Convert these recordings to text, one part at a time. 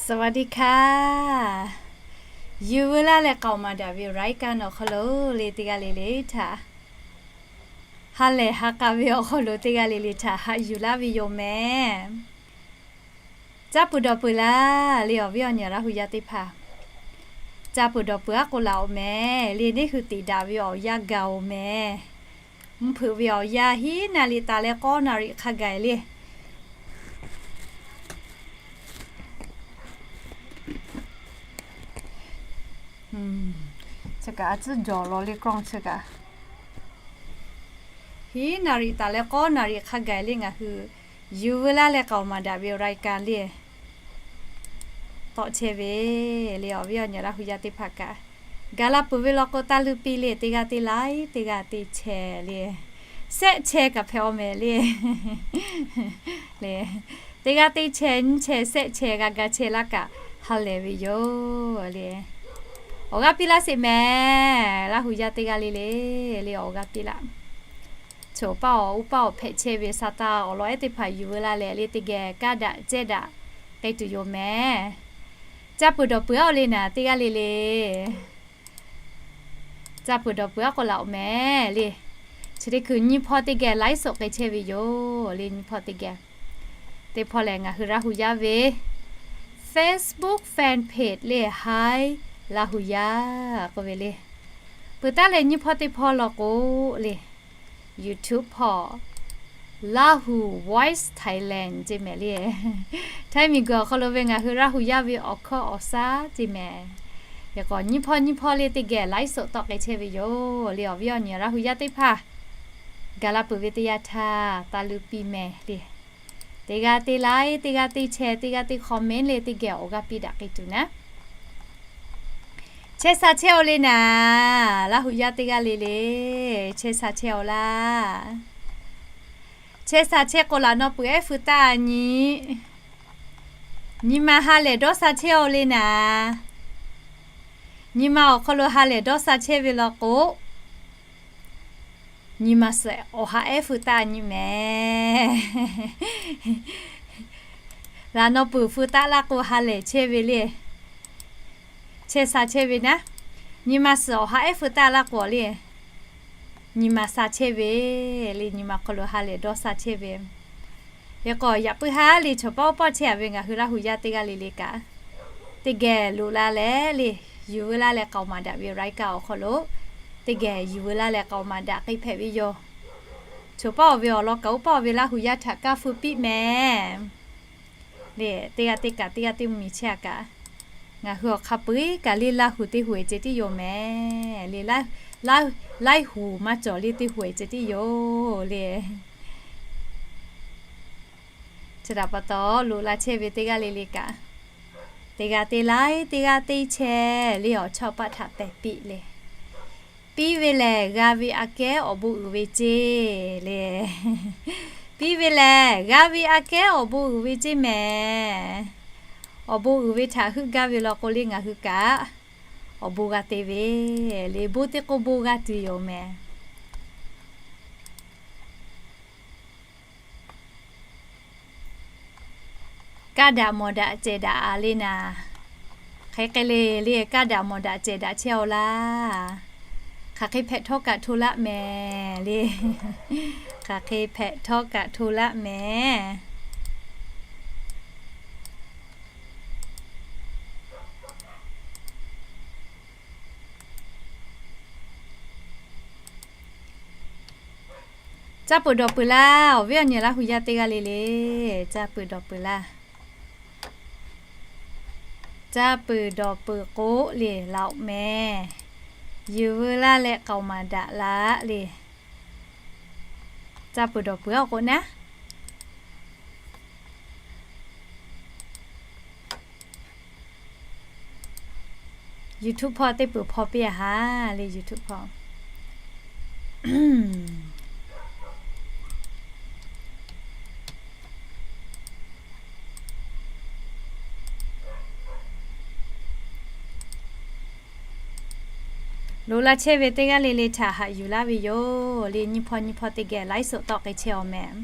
สวัสดีค่ะ Yuˬ veu laˇ leh k'aoˍ maˍ daꞈ ve รายการ awˬ hk'aw lo le teˇ g'aˇ le le htaꞈ ha lehˬ ha k'a ve awˬ hk'aw lo teˇ g'aˇ le le htaꞈ haꞈ yuˬ laˇ ve yoˬ mehˍ. Caˇ peuˬ dawˬ peuˬ laˇ le awˬ viˉ awˬ nyi Laˇ hu yaˇ teˇ hpaˍ. Caˇ peuˬ dawˬ peuˬ aˉ k'o laꞈ awˬ mehˍ le, neˇ hui teꞈ daꞈ ve awˬ yanˇ gaˬ oˬ mehˍ. Mvuhˇ hpeuꞈ ve awˬ yanˇ hiˉ naˍ riˍ taˍ leh k'awˇ naˍ riˍ hk'a gaˬ le. Chi kaꞈ a tcuhˉ jawˬ law le kawˇ chi kaꞈ. Hiˉ naˍ riˍ taˍ leh k'awˇ naˍ riˍ hk'a gaˬ le ngaˬ hui Yuˬ veu laˇ leh k'aoˍ maˍ daꞈ ve รายการ le tawˆ chehˇ ve le awˬ viˉ awˬ nyi Laˇ hu yaˇ teˇ hpaˍ kaꞈ. Gaˬ la peuˬ ve law k'o taˇ luˇ piˇ le, teˇ g'aˇ teˇ laiˉ teˇ g'aˇ teˇ chehˇ le. Sehˆ chehˇ kaꞈ hpehꞈ aw mehˍ le. Le teˇ g'aˇ teˇ chehˇ nyiˇ chehˇ sehˆ chehˇ g'a ga chehˇ laˇ kaꞈ ha lehˬ ve yoˬ le. Awˬ g'aˇ piˇ laˇ sheˍ mehˍ. Laˇ hu yaˇ teˇ g'aˇ le le le awˬ g'aˇ piˇ laˇ. Choˬ paˇ awˬ uˉ paˇ awˬ hpehꞈ chehˇ ve sa taˇ awˬ lawn ehˉ teˇ hpaˍ yuˬ veu la leh le teˇ geh kaˇ daꞈ cehˇ daꞈ k'ai tuˬ yoˬ mehˍ. Caˇ peuˬ dawˬ peuˬ aˉ le naˍ teˇ g'aˇ le le. Caˇ peuˬ dawˬ peuˬ aˉ k'o laꞈ oˬ mehˍ le. Chi teˇ hkui nyiˇ hpawˇ teˇ geh ไลฟ์สด k'ai chehˇ ve yoˬ le nyiˇ hpawˇ teˇ geh. Teˇ hpawˇ lehˬ ngaˬ hui Laˇ hu yaˇ ve Facebook fan page le Hi Laˇ hu yaˇ k'oˆ ve le. Peuˬ taˉ leh nyiˇ hpawˇ teˇ hpawˇ law k'o le YouTube hpawˇ Laˇ hu Voice Thailand ceˇ mehˍ le. Htaiˇ miˬ guiˬ awˬ hk'aw lo ve ngaˬ hui Laˇ hu yaˇ ve awˬ hkawˇ awˬ shaˉ ceˇ mehˍ. Yaꞈ k'aw nyiˇ hpawˇ nyiˇ hpawˇ le teˇ geh ไลฟ์สด tawˆ k'ai chehˇ ve yoˬ le awˬ viˉ awˬ nyi Laˇ hu yaˇ teˇ hpaˍ. Gaˬ la peuˬ ve teˇ yanˇ htaˇ taˇ luˇ piˇ mehˍ le. Teˇ g'aˇ teˇ laiˉ teˇ g'aˇ teˇ chehˇ teˇ g'aˇ teˇ hk'aw mehˉ le teˇ geh awˬ g'aˇ piˇ daꞈ k'ai tuˬ naˉ. Chehˇ sha chehˇ aw le naˍ. Laˇ hu yaˇ teˇ g'aˇ le le chehˇ sha chehˇ aw laˇ. Chehˇ sha chehˇ k'o laꞈ naw peuˬ ehˉ feu taˆ nyi. Nyi ma ha lehˬ dawˇ sha chehˇ aw le naˍ. Nyi ma awˬ hk'aw lo ha lehˬ dawˇ sha chehˇ ve law k'o, nyi ma suhˍ awˬ ha ehˉ feu taˆ nyi mehˍ. Laꞈ naw peuˬ feu taˆ laˇ k'o ha lehˬ chehˇ ve le. Chehˇ sha chehˇ ve naˉ. Nyi ma suhˍ awˬ ha ehˉ feu taˆ laˇ k'o le, nyi ma sha chehˇ ve le, nyi ma hk'aw lo ha lehˬ dawˇ sha chehˇ ve. Yaꞈ k'aw yaꞈ puiˉ haˉ le chaw pawˆ pawˆ chehˇ a ve ngaˬ hui Laˇ hu yaˇ teˇ g'aˇ le le kaꞈ, teˇ geh loꞈ la leh le, yuˬ veu la leh k'aoˍ maˍ daꞈ ve รายการ awˬ hk'aw lo, teˇ geh yuˬ veu la leh k'aoˍ maˍ daꞈ k'ai hpehꞈ ve yoˬ. Choˬ pawˆ ve awˬ lawn kaꞈ oˇ pawˆ ve Laˇ hu yaˇ htaꞈ kaˇ feu piˇ mehˍ. Le teˇ g'aˇ teˇ kaꞈ teˇ g'aˇ teˇ mvuhˇ miˬ chehˇ a kaꞈ, ngaˬ hui awˬ hk'a peu-eˬ kaꞈ le Laˇ hu teˇ hu-eˬ ceh tiˉ yoˬ mehˍ le. Laˇ hu maˇ cawˬ le teˇ hu-eˬ ceh tiˉ yoˬ le. Chi htaꞈ pa taw loꞈ la chehˇ ve teˇ g'aˇ le le kaꞈ, teˇ g'aˇ teˇ laiˉ teˇ g'aˇ teˇ chehˇ le awˬ chawˇ paˆ htaꞈ pehˬ piˇ le. Piˇ ve lehˬ g'a ve aꞈ kehˉ awˬ bon uiˍ ve ceˇ le. Piˇ ve lehˬ g'a ve aꞈ kehˉ awˬ bon uiˍ ve ceˇ mehˍ. Awˬ bon uiˍ ve htaꞈ heuˆ gaˇ ve law k'o le ngaˬ hui kaꞈ awˬ bon g'a te ve le, bon teˇ k'oˆ bon g'a tuˬ yoˬ mehˍ. Kaˇ daꞈ mawˬ daꞈ cehˬ daꞈ a le naˍ. Hk'e hk'e le le kaˇ daꞈ mawˬ daꞈ cehˬ daꞈ chehˇ aw laˇ. Hk'aˬ hk'e hpehꞈ htawˇ kaꞈ hto laˆ mehˍ le. Hk'aˬ hk'e hpehꞈ htawˇ kaꞈ hto laˆ mehˍ. Caˇ peuˬ dawˬ peuˬ laˇ. Awˬ viˉ awˬ nyi Laˇ hu yaˇ teˇ g'aˇ le le, caˇ peuˬ dawˬ peuˬ laˇ. Caˇ peuˬ dawˬ peuˬ k'o le laꞈ oꞈ mehˍ. Yuˬ veu laˇ leh k'aoˍ maˍ daꞈ laˇ le. Caˇ peuˬ dawˬ peuˬ aˉ k'o naˉ. YouTube hpawˇ teˇ peuˬ hpaw piˇ a ha le YouTube hpawˇ. Loꞈ la chehˇ ve teˇ g'aˇ le le htaꞈ haꞈ yuˬ laˇ ve yoˬ le. Nyiˇ hpawˇ nyiˇ hpawˇ teˇ geh ไลฟ์สด tawˆ k'ai chehˇ aw mehˍ.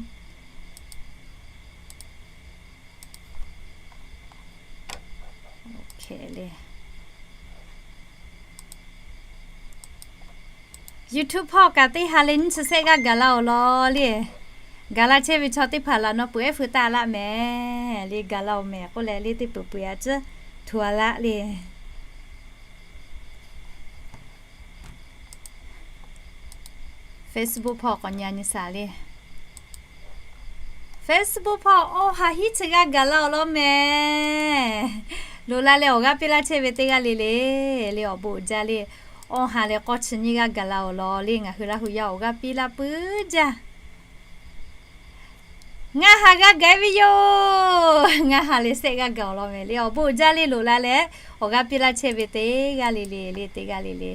YouTube hpawˇ kaꞈ teˇ ha leh nyiˇ chi sehˆ g'aˇ gaˬ la-oˬ law le. Gaˬ la chehˇ ve chaw teˇ hpaˍ laꞈ naw peuˬ ehˉ feu taˆ laˆ mehˍ le. Gaˬ la-oˬ mehˍ k'oˆ leh le teˇ peuˬ peuˬ a ciˉ htu a laˆ le. Facebook hpawˇ k'awꞈ nyi a nyi shaˍ le. Facebook hpawˇ awˇ ha hiˉ chi g'aˇ gaˬ la-oˬ law mehˍ. Loꞈ la leh awˬ g'aˇ piˇ laˇ chehˇ ve teˇ g'aˇ le le, le awˬ bon uiˍ jaˇ le. Awˇ ha leh k'awˇ chi nyiˇ g'aˇ gaˬ la-oˬ law le. Ngaˬ hui Laˇ hu yaˇ awˬ g'aˇ piˇ laˇ puiˉ jaˇ. Ngaˇ ha g'aˇ gaˬ ve yoˬ. Ngaˇ ha leh sehˆ g'aˇ gaˬ-oˬ law mehˍ le. Awˬ bon uiˍ jaˇ le. Loꞈ la leh awˬ g'aˇ piˇ laˇ chehˇ ve teˇ g'aˇ le le, le teˇ g'aˇ le le.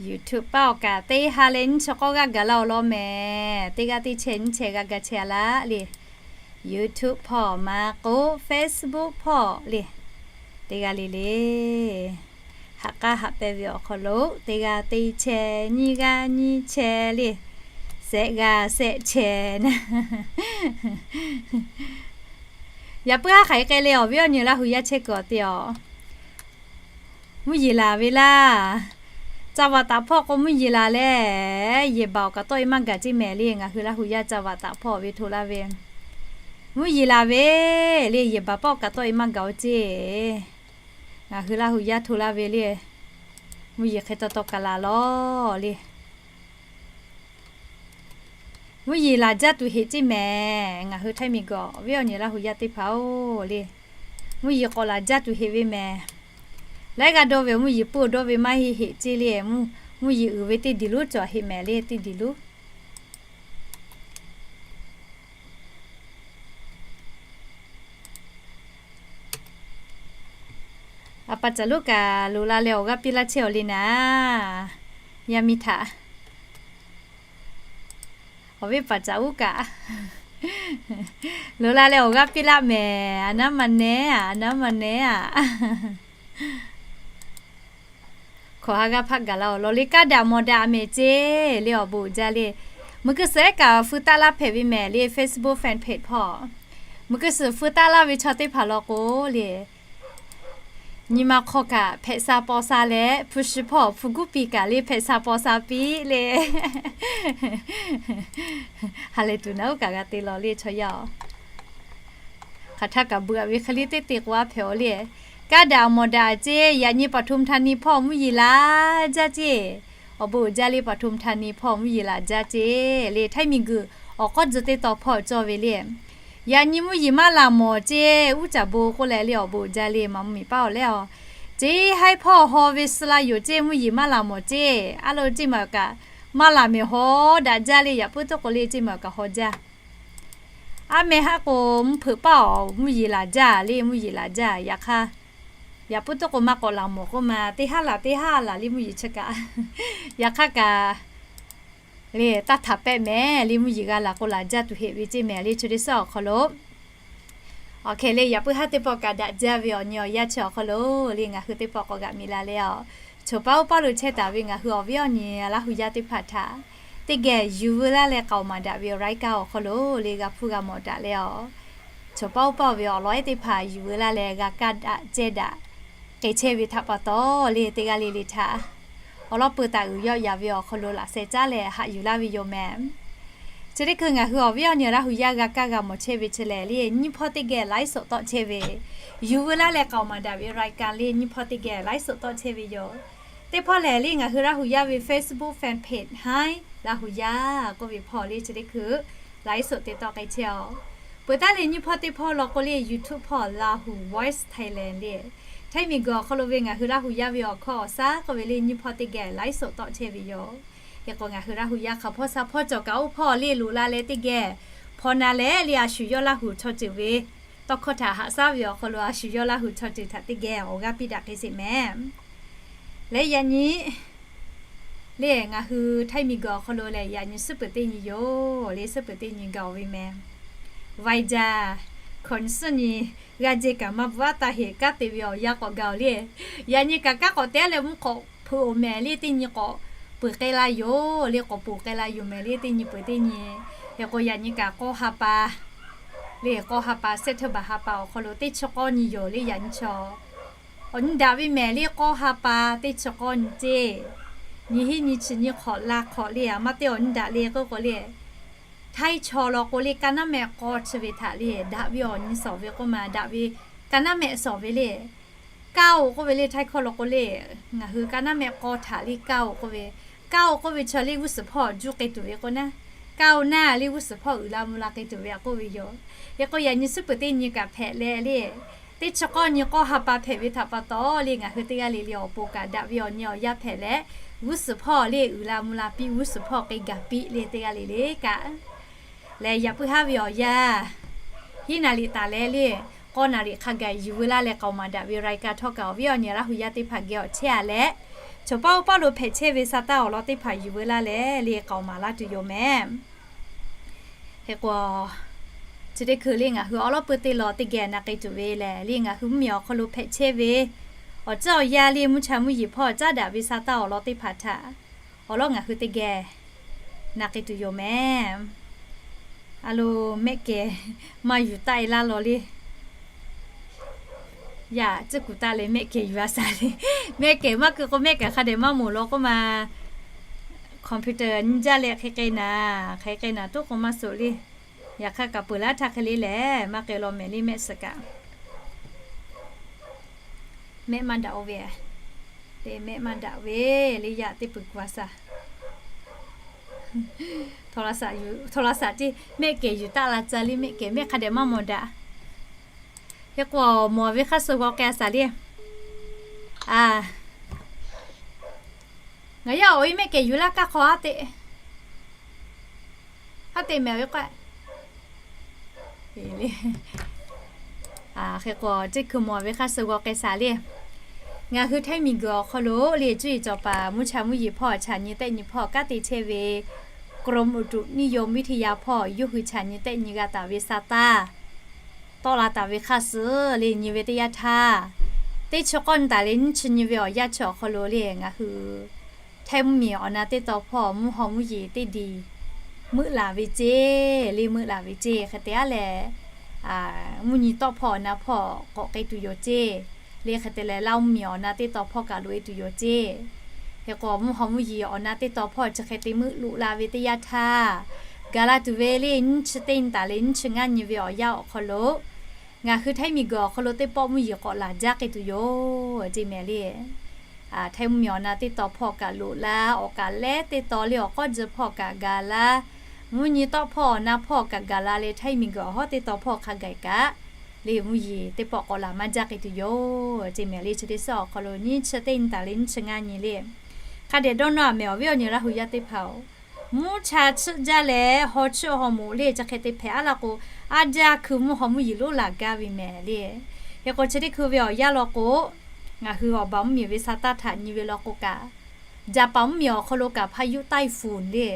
YouTube paˆ awˬ kaꞈ teˇ ha leh nyiˇ chi k'awˇ g'aˇ gaˬ la-oˬ law mehˍ. Teˇ g'aˇ teˇ chehˇ nyiˇ chehˇ g'aˇ gaˇ chehˇ a laˆ le. YouTube hpawˇ maˇ k'oˆ Facebook hpawˇ le. Teˇ g'aˇ le le. Haꞈ k'aˉ haꞈ pehnˇ ve awˬ hk'aw lo teˇ g'aˇ teˇ chehˇ nyiˇ g'aˇ nyiˇ chehˇ le. Sehˆ g'aˇ sehˆ chehˇ naˉ. Yaꞈ puiˉ haˉ hk'aˬ hk'e le awˬ viˉ awˬ nyi Laˇ hu yaˇ chehˇ kuiˬ awˬ te-aˬ. Mvuhˇ yeˬ laˬ ve laˇ. Ca vaꞈ taꞈ hpawˇ k'o mvuhˇ yeˬ laˬ leh, yehˬ baˬ awˬ kaꞈ tawˆ e maˇ gaˬ ceˇ mehˍ le. Ngaˬ hui Laˇ hu yaˇ ca vaꞈ taꞈ hpawˇ ve hto laˇ ve, mvuhˇ yeˬ laˬ ve le. Yehˬ baˬ pawˆ kaꞈ tawˆ e maˇ gaˬ-oˬ ceˇ. Ngaˬ hui Laˇ hu yaˇ hto laˇ ve le. Mvuhˇ yeˬ hk'e taw taw kaꞈ laˬ lawˬ le. Mvuhˇ yeˬ laˬ jaˇ tuˬ heꞈ ceˇ mehˍ. Ngaˬ hui Htaiˇ miˬ guiˬ awˬ viˉ awˬ nyi Laˇ hu yaˇ teˇ hpaˍ-oˬ le, mvuhˇ yeˬ k'awꞈ laˬ jaˇ tuˬ heꞈ ve mehˍ. Laiˉ g'aˇ dawˇ ve mvuhˇ yeˬ puiˉ dawˇ ve maˇ heˆ heꞈ ceˇ le. Mvuhˇ yeˬ uiˍ ve teˇ diˬ lonˉ cawˬ heꞈ mehˍ le, teˇ diˬ lonˉ. A pa caˬ lonˉ kaꞈ loꞈ la leh awˬ g'aˇ piˇ laˇ chehˇ-oˬ le naˍ. Yaˇ miˇ htaꞈ awˬ viˉ paˍ caˬ uˉ kaꞈ loꞈ la leh awˬ g'aˇ piˇ laˇ mehˍ. A naˉ ma nehˉ aꞈ, a naˉ ma nehˉ aꞈ. Hkawꞈ ha g'aˇ hpaˆ gaˬ la-oˬ law le. Kaˇ daꞈ mawˬ daꞈ mehˍ ceˇ le. Awˬ bon uiˍ jaˇ le. Muˬ keu suhˍ ehˉ kaꞈ feu taˆ laˇ hpehꞈ ve mehˍ le. Facebook fan page hpawˇ muˬ keu suhˍ feu taˆ laˇ ve chaw teˇ hpaˍ law k'o le, nyi ma hk'aw kaꞈ hpehꞈ sha paw sha leh, hpu shi hpawˇ hpu guˉ piˇ kaꞈ le hpehꞈ sha paw sha piˇ le. Ha lehˬ tuˬ naˉ uˉ kaꞈ g'a te law le chaw yaˇ-oˬ. Hk'aˬ htaˇ kaꞈ beuꞈ ve hk'e le teˇ te k'o a hpehꞈ-oˬ le. Kaˇ daꞈ mawˬ daꞈ ceˇ. Yaꞈ nyi Paˍ htoꞈ ma htaˇ ni hpawˇ mvuhˇ yeˬ laˬ jaˇ ceˇ. Awˬ bon uiˍ jaˇ le. Paˍ htoꞈ ma htaˇ ni hpawˇ mvuhˇ yeˬ laˬ jaˇ ceˇ le. Htaiˇ miˬ guiˬ awˬ k'awˇ tcuh teˇ taw hpawˇ cawˇ ve le. Yaꞈ nyi mvuhˇ yeˬ maˇ laˬ mawˬ ceˇ. Uˉ caˍ bon k'oˆ leh le awˬ bon uiˍ jaˇ le. Maˍ mvuhˇ miˬ paˇ-oˬ leh-aˬ, ceˇ haiˉ hpawˇ haw ve suh la yoˬ ceˇ. Mvuhˇ yeˬ maˇ laˬ mawˬ ceˇ. A lo ceˇ maˬ kaꞈ maˇ laˬ mehˍ haw daꞈ jaˇ le. Yaꞈ puiˉ tuˉ k'o le ceˇ maˬ kaꞈ haw jaˇ. A meh haˉ k'o mvuhˇ hpeuꞈ paˇ-oˬ, mvuhˇ yeˬ laˬ jaˇ le. Mvuhˇ yeˬ laˬ jaˇ. Yaꞈ hk'aˇ, yaꞈ puiˉ tuˉ k'o maˇ k'awꞈ laˬ mawˬ k'oˆ ma, teˇ haˉ laˬ teˇ haˉ laˬ le mvuhˇ yeˬ chi kaꞈ. Yaꞈ hk'aˇ kaꞈ le, taˇ htaꞈ pehˆ mehˍ le. Mvuhˇ yeˬ g'a laˬ k'o laˬ jaˇ tuˬ heꞈ ve ceˇ mehˍ le. Chi teˇ suhˉ awˬ hk'aw lo awˬ hk'e le, yaꞈ puiˉ haˉ teˇ pawˆ kaꞈ daꞈ jaˇ ve awˬ nyi awˬ yanˇ chi awˬ hk'aw lo le, ngaˬ hui teˇ pawˆ k'awꞈ g'aꞈ miˬ la leh-aˬ, choˬ paˇ oˇ paˇ lo chehˇ taˍ ve ngaˬ hui awˬ viˉ awˬ nyi Laˇ hu yaˇ teˇ hpaˍ htaꞈ teˇ geh yuˬ veu laˇ leh k'aoˍ maˍ daꞈ ve awˬ รายการ awˬ hk'aw lo le g'a hpuˇ g'a mawˬ daꞈ leh-aˬ, choˬ paˇ oˇ paˇ ve awˬ lawn ehˉ teˇ hpaˍ yuˬ veu laˇ leh g'a kaˇ daꞈ ceh daꞈ k'ai chehˇ ve htaꞈ pa taw le, teˇ g'aˇ le le htaꞈ awˬ lawn peuˬ taˍ uiˍ yawˆ yaˍ ve awˬ hk'aw lo laꞈ sheh caˉ leh haꞈ yuˬ laˇ ve yoˬ mehˍ. Chi teˇ hkui ngaˬ hui awˬ viˉ awˬ nyi Laˇ hu yaˇ g'a kaˇ g'a mawˬ chehˇ ve chi lehˬ le, nyiˇ hpawˇ teˇ geh ไลฟ์สด tawˆ chehˇ ve, yuˬ veu laˇ leh k'aoˍ maˍ daꞈ ve รายการ le nyiˇ hpawˇ teˇ geh ไลฟ์สด tawˆ chehˇ ve yoˬ. Teˇ hpawˇ lehˬ le ngaˬ hui Laˇ hu yaˇ ve Facebook fan page Htaiˇ Laˇ hu yaˇ k'oˆ ve hpawˇ le chi teˇ hkui ไลฟ์สด te tawˆ k'ai chehˇ-aˬ. Peuˬ taˉ le nyiˇ hpawˇ teˇ hpawˇ law k'o le YouTube hpawˇ Laˇ hu Voice Thailand le, Htaiˇ miˬ guiˬ awˬ hk'aw lo ve ngaˬ hui Laˇ hu yaˇ ve awˬ hkawˇ awˬ shaˉ k'oˆ ve le nyiˇ hpawˇ teˇ geh ไลฟ์สด tawˆ chehˇ ve yoˬ. Hk'e k'o ngaˬ hui Laˇ hu yaˇ hk'aˬ hpawˇ sha hpawˇ cawˬ kaꞈ oˇ hpawˇ le loꞈ la leh teˇ geh hpaw na leh le a shu yawˇ Laˇ hu chaw ceuˬ ve tawˇ hkawˇ htaꞈ haꞈ shaˉ ve awˬ hk'aw lo a shu yawˇ Laˇ hu chaw ceuˬ htaꞈ teˇ geh awˬ g'aˇ piˇ daꞈ k'ai sheˍ mehˍ. Leh yaꞈ nyi le ngaˬ hui Htaiˇ miˬ guiˬ awˬ hk'aw lo lehˬ yaꞈ nyi suhˉ peuˬ teˇ nyi yoˬ le, suhˉ peuˬ teˇ nyi gaˬ-oˬ ve mehˍ. Vaiˇ jaˇ, hkawnˍ suhˉ nyi g'a jehˇ kaꞈ maˇ bvuhꞈ aˉ taˇ heˍ kanˉ te ve awˬ yanˇ k'awꞈ gaˬ-oˬ le. Yaꞈ nyi kaꞈ kanˉ k'awꞈ te aˉ leh mvuhˇ k'awꞈ hpeuꞈ-oˬ mehˍ le, teˇ nyi k'awꞈ peuˬ k'ai la yoˬ le, k'awꞈ poˬ k'ai la yoˬ mehˍ le, teˇ nyi peuˬ teˇ nyi. Hk'e k'o yaꞈ nyi kaꞈ k'awˇ ha pa le, k'awˇ ha pa, September ha pa awˬ hk'aw lo teˇ chi k'awˇ nyi yoˬ le, yaꞈ nyi chaw awˬ nyi daꞈ ve mehˍ le, k'awˇ ha pa teˇ chi k'awˇ nyi ceˇ. Nyi hiˉ nyi chi nyi hk'awꞈ la hk'awꞈ le, a maˇ teˇ awˬ nyi daꞈ le k'oˆ k'o le, Htaiˇ chaw law k'o le, ka naˉ mehˆ k'aw chi ve htaꞈ le daꞈ ve awˬ nyi sawˍ ve k'oˆ ma, daꞈ ve ka naˉ mehˆ sawˍ ve le. Kaoˬ k'oˆ ve le, Htaiˇ hkawˇ law k'o le, ngaˬ hui ka naˉ mehˆ k'aw htaꞈ le kaoˬ k'oˆ ve, kaoˬ k'oˆ ve chaw le g'uˇ suhˍ hpawˇ juˇ k'ai tuˬ ve k'o naˉ, kaoˬ naˇ le g'uˇ suhˍ hpawˇ uiˍ la mvuh la k'ai tuˬ ve a k'oˆ ve yoˬ. Hk'e k'o yaꞈ nyi suhˉ peuˬ teˇ nyi kaꞈ hpehꞈ leh le, teˇ chi k'awˇ nyi k'awˇ ha pa hpehꞈ ve htaꞈ pa taw le, ngaˬ hui teˇ g'aˇ le le awˬ pon kaꞈ daꞈ ve awˬ nyi awˬ yanˇ hpehꞈ leh, g'uˇ suhˍ hpawˇ le uiˍ la mvuh la piˇ, g'uˇ suhˍ hpawˇ k'ai gaˬ piˇ le teˇ g'aˇ le le kaꞈ leh yaꞈ puiˉ haˉ ve awˬ yanˇ hiˉ naˍ riˍ taˍ leh le, k'awˇ naˍ riˍ hk'a gaˬ yuˬ veu laˇ leh k'aoˍ maˍ daꞈ ve raiˍ ka htawˇ kaꞈ awˬ viˉ awˬ nyi Laˇ hu yaˇ teˇ hpaˍ geh awˬ chehˇ a leh, chaw paˇ oˇ paˇ lo hpehꞈ chehˇ ve sa taˇ awˬ lawn teˇ hpaˍ yuˬ veu laˇ leh le k'aoˍ maˍ laˇ tuˬ yoˬ mehˍ. Hk'e k'o, chi teˇ hkui le ngaˬ hui awˉ lawˉ peuˇ teˇ lawn teˇ geh na k'ai tuˬ ve lehˬ le, ngaˬ hui mvuhˇmiˬ awˬ hk'aw lo hpehꞈ chehˇ ve awˬ ceuˬ awˬ yanˇ le, mvuhˇ cha mvuhˇ yeˬ hpawˇ caˉ daꞈ ve sa taˇ awˬ lawn teˇ hpaˍ htaꞈ awˬ lawˉ ngaˬ hui teˇ geh na k'ai tuˬ yoˬ mehˍ. A lo, mehˆ kehˬ maˇ yuˬ taˆ e laˇ law le. Yaꞈ ciˉ kuˬ taˆ leh mehˆ kehˬ yuˬ a shaˍ le. Mehˆ kehˬ maˇ keu k'o mehˆ kehˬ hk'a dehꞈ maˇ mawˬ law k'oˆ ma, computer nyi jaˇ leh hk'e k'ai naˍ, hk'e k'ai naˍ toˉ k'o maˇ suꞈ le. Yaꞈ hk'aˇ kaꞈ peuˬ laˇ htaˇ hk'e le lehˬ maˇ k'ai law mehˍ le, mehˆ suhˍ kaꞈ mehˆ maˇ daꞈ oˇ ve, teˇ mehˆ maˇ daꞈ ve le, yaꞈ teˇ peuˬ kuˬ a shaˍ. Htawˇ la shaˍ ceˇ, mehˆ kehˬ yuˬ taˆ la ca le, mehˆ kehˬ mehˆ hk'a dehꞈ maˇ mawˬ daꞈ. Hk'e k'o mawˬ ve hk'aˇ suh g'aw k'ai a shaˍ le. A, ngaˬ yaˇ awˬ e mehˆ kehˬ yuˬ laˇ kaˇ hk'aw a teꞈ, a teꞈ mehˍ ve k'o, hk'e k'o teˇ hkui mawˬ ve hk'aˇ suh g'aw k'ai shaˍ le. Ngaˬ hui Htaiˇ miˬguiˬ awˬ hk'aw lo le cuˇ yiˍ cawˬ paˍ mvuhˇ cha mvuhˇ yeˬ hpawˇ chaꞈ nyi tehˆ nyi hpawˇ kanˉ te chehˇ ve กรมอุตุนิยมวิทยา hpawˇ yawˇ hui chaꞈ nyi tehˆ nyi g'a taˍ ve sa taˇ tawˆ la taˍ ve hk'aˇ suh le nyi ve teˇ yanˇ htaˇ, teˇ chi k'awˇ nyi taˍ leh nyiˇ chi nyi ve awˬ yanˇ chi awˬ hk'aw lo le ngaˬ hui Htaiˇ mvuhˇmiˬ awˬ na teˇ taw hpawˇ mvuhˇ haw mvuhˇ yeˬ teˇ diˬ meuˆ laˬ ve ceˇ le, meuˆ laˬ ve ceˇ. Hk'e te a leh, mvuhˇ nyi tawˆ hpawˇ awˬ na hpawˇ k'awꞈ k'ai tuˬ yoˬ ceˇ le. Hk'e te leh Laˇ huˍ mvuhˇmiˬ awˬ na teˇ taw hpawˇ kaꞈ loꞈ e tuˬ yoˬ ceˇ. Hk'e k'o mvuhˇ haw mvuhˇ yeˬ awˬ na teˇ taw hpawˇ chi hk'e te meuˆ loꞈ la ve teˇ yanˇ htaˇ, gaˬ la tuˬ ve le nyiˇ chi teˇ nyi taˍ leh nyiˇ chi ngaˇ nyi ve awˬ yanˇ awˬ hk'aw lo ngaˬ hui Htaiˇ miˬguiˬ awˬ hk'aw lo teˇ pawˆ mvuhˇ yeˬ k'awꞈ laˬ jaˇ k'ai tuˬ yoˬ ceˇ mehˍ le. Htaiˇ mvuhˇmiˬ awˬ na teˇ taw hpawˇ kaꞈ loꞈ la, awˬ kaꞈ lehˉ teˇ taw le awˬ k'awˇ ji hpawˇ kaꞈ gaˬ la, mvuhˇ nyi tawˆ hpawˇ awˬ na hpawˇ kaꞈ gaˬ la leh Htaiˇ miˬguiˬ awˬ hawˉ teˇ taw hpawˇ hk'a gaˬ kaꞈ le mvuhˇ yeˬ teˇ pawˆ k'awꞈ laˬ maˇ jaˇ k'ai tuˬ yoˬ ceˇ mehˍ le. Chi teˇ suhˉ awˬ hk'aw lo nyiˇ chi teˇ nyi taˍ leh nyiˇ chi ngaˇ nyi le hk'a dehꞈ dawˇ nawˇ a mehˍ awˬ viˉ awˬ nyi Laˇ huˍ yaˇ teˇ hpaˍ-oˬ, mvuhˇ cha chiˆ jaˇ leh haw chiˆ haw moꞈ le chi hk'e te hpehꞈ a laˇ k'o, a jaˇ hkui mvuhˇ haw mvuhˇ yeˬ lonˉ laˬ gaˇ ve mehˍ le. Hk'e k'o chi teˇ hkui ve awˬ yanˇ law k'o, ngaˬ hui awˬ baˬ mvuhˇmiˬ ve sa taˇ htaꞈ nyi ve law k'o kaꞈ, Jaˍpaˍ mvuhˇmiˬ awˬ hk'aw lo kaꞈ พายุไต้ฝุ่น le,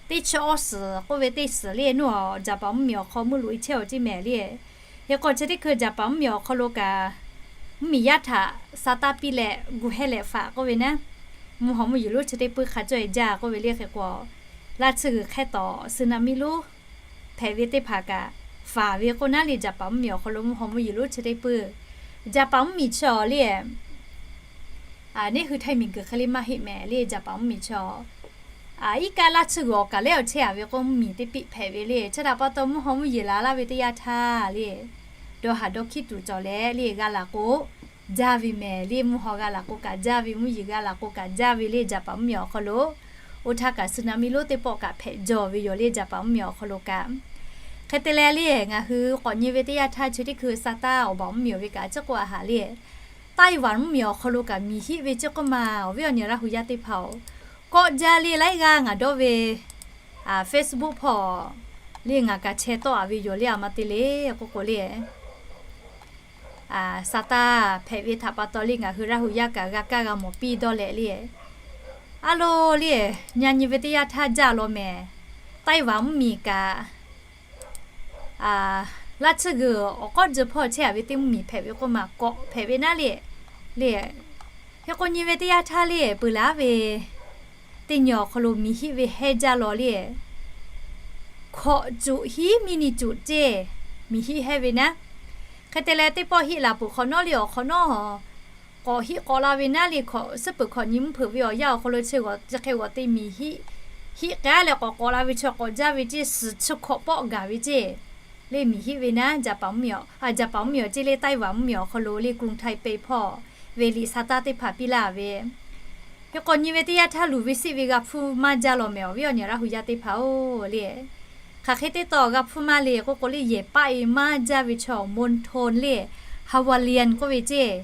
teˇ chi awˇ suhˍ k'oˆ ve teˇ suhˍ le nuˇ a Jaˍpaˍ mvuhˇmiˬ awˬ hk'aw meuˆ loꞈ e chehˇ awˬ ceˇ mehˍ le. Hk'e k'o chi teˇ hkui Jaˍpaˍ mvuhˇmiˬ awˬ hk'aw lo kaꞈ mvuhˇmiˬ yaˇ htaꞈ sa taˇ piˇ leh gu hehˇ leh faꞈ k'oˆ ve naˉ, mvuhˇ haw mvuhˇ yeˬ lonˉ chi teˇ puiˉ hk'a cawˇ e jaˇ k'oˆ ve le. Hk'e k'o, laˇ tsuhˇ g'uiˬ hk'ehˇ tawˍ tsunami lonˉ hpehꞈ ve teˇ hpaˍ kaꞈ faˍ ve k'o naˉ le, Jaˍpaˍ mvuhˇmiˬ awˬ hk'aw lo mvuhˇ haw mvuhˇ yeˬ lonˉ chi teˇ puiˉ, Jaˍpaˍ mvuhˇmiˬ chi awˬ le neˇ hui Htaiˇ miˬguiˬ hk'e le maˇ heˆ mehˍ le, Jaˍpaˍ mvuhˇmiˬ chi awˬ iˉ kaˆ laˇ tsuhˇ g'uiˬ awˬ kaˬ lehˉ awˬ chehˇ a ve k'o mvuhˇmiˬ teˇ piˆ hpehꞈ ve le. Chi htaꞈ pa taw mvuhˇ haw mvuhˇ yeˬ laˬ laˇ ve teˇ yanˇ htaˇ le, dawˇ haˍ dawˇ hkiˆ tuˬ cawˬ leh le g'a laˬ k'o, jaˇ ve mehˍ le. Mvuhˇ haw g'a laˬ k'o kaꞈ jaˇ ve, mvuhˇ yeˬ g'a laˬ k'o kaꞈ jaˇ ve le. Jaˍpaˍ mvuhˇmiˬ awˬ hk'aw lo oˇ htaˇ kaꞈ tsunami lonˉ teˇ pawˆ kaꞈ hpehꞈ jaw ve yoˬ le, Jaˍpaˍ mvuhˇmiˬ awˬ hk'aw lo kaꞈ. Hk'e te leh le ngaˬ hui k'awꞈ nyi ve teˇ yanˇ htaˇ chi teˇ hkui sa taˇ awˬ baˬ mvuhˇmiˬ ve kaꞈ chi k'oˆ a haˍ le, Taiwan mvuhˇmiˬ awˬ hk'aw lo kaꞈ miˬ hiˆ ve chi k'oˆ ma awˬ viˉ awˬ nyi Laˇ huˍ yaˇ teˇ hpaˍ-oˬ, kawˆ jaˇ le laiˉ g'aˇ ngaˬ dawˇ ve Facebook hpawˇ le ngaˬ kaꞈ chehˇ tawˆ a ve yoˬ le. A ma te le k'oˆ k'o le, sa taˇ hpehꞈ ve htaꞈ pa taw le ngaˬ hui Laˇ huˍ yaˇ kaꞈ g'a kaˇ g'a mawˬ piˇ dawˇ leh le, a lo le, nyi nyi ve teˇ yanˇ htaˇ jaˇ law mehˍ, Taiwan mvuhˇmiˬ kaꞈ laˇ tsuhˇ g'uiˬ awˬ k'awˇ ji hpawˇ chehˇ a ve teˇ mvuhˇmiˬ hpehꞈ ve k'oˆ ma kawꞈ hpehꞈ ve naˉ le, le, hk'e k'o nyi ve teˇ yanˇ htaˇ le peuˬ laˬ ve teˇ nyi awˬ hk'aw lo miˬ hiˆ ve hehˇ jaˇ law le. Hkawꞈ cuꞈ hiˉ miˇ nyi cuꞈ ceˇ, miˬ hiˆ hehˇ ve naˉ. Hk'e te leh, teˇ pawˆ hiˆ laˬ peuˬ hk'awꞈ nawˉ le, awˬ hk'awꞈ nawˉ k'awꞈ hiˆ k'awꞈ la ve naˉ le, hkawꞈ suhˉ peuˬ hkawꞈ nyi mvuhˇ hpeuꞈ ve awˬ yanˇ awˬ hk'aw lo chi hk'e g'awˬ te miˬ hiˆ, hiˆ k'ai leh k'awꞈ k'awꞈ la ve chi k'awꞈ jaˇ ve ceˇ, suhˍ chi hkawꞈ pawˆ gaˬ ve ceˇ. Le miˬ hiˆ ve naˉ, Jaˍpaˍ mvuhˇmiˬ, Jaˍpaˍ mvuhˇmiˬ awˬ ceˇ le, Taiwan mvuhˇmiˬ awˬ hk'aw lo le, กรุงไทเป hpawˇ ve liꞈ sa taˇ teˇ hpaˍ piˇ laˇ ve. Hk'e k'awꞈ nyi ve teˇ yanˇ htaˇ luˬ ve seˆ ve g'a hpfuhˇ maˇ jaˇ law mehˍ, awˬ viˉ awˬ nyi Laˇ hu yaˇ teˇ hpaˍ-oˬ le. Hk'aˬ hk'e teˇ taw g'a hpuˇ maˇ le k'oˆ k'o le, yehˬ paˆ e maˇ jaˇ ve chaw monton le, Hawaiian k'oˆ ve ceˇ.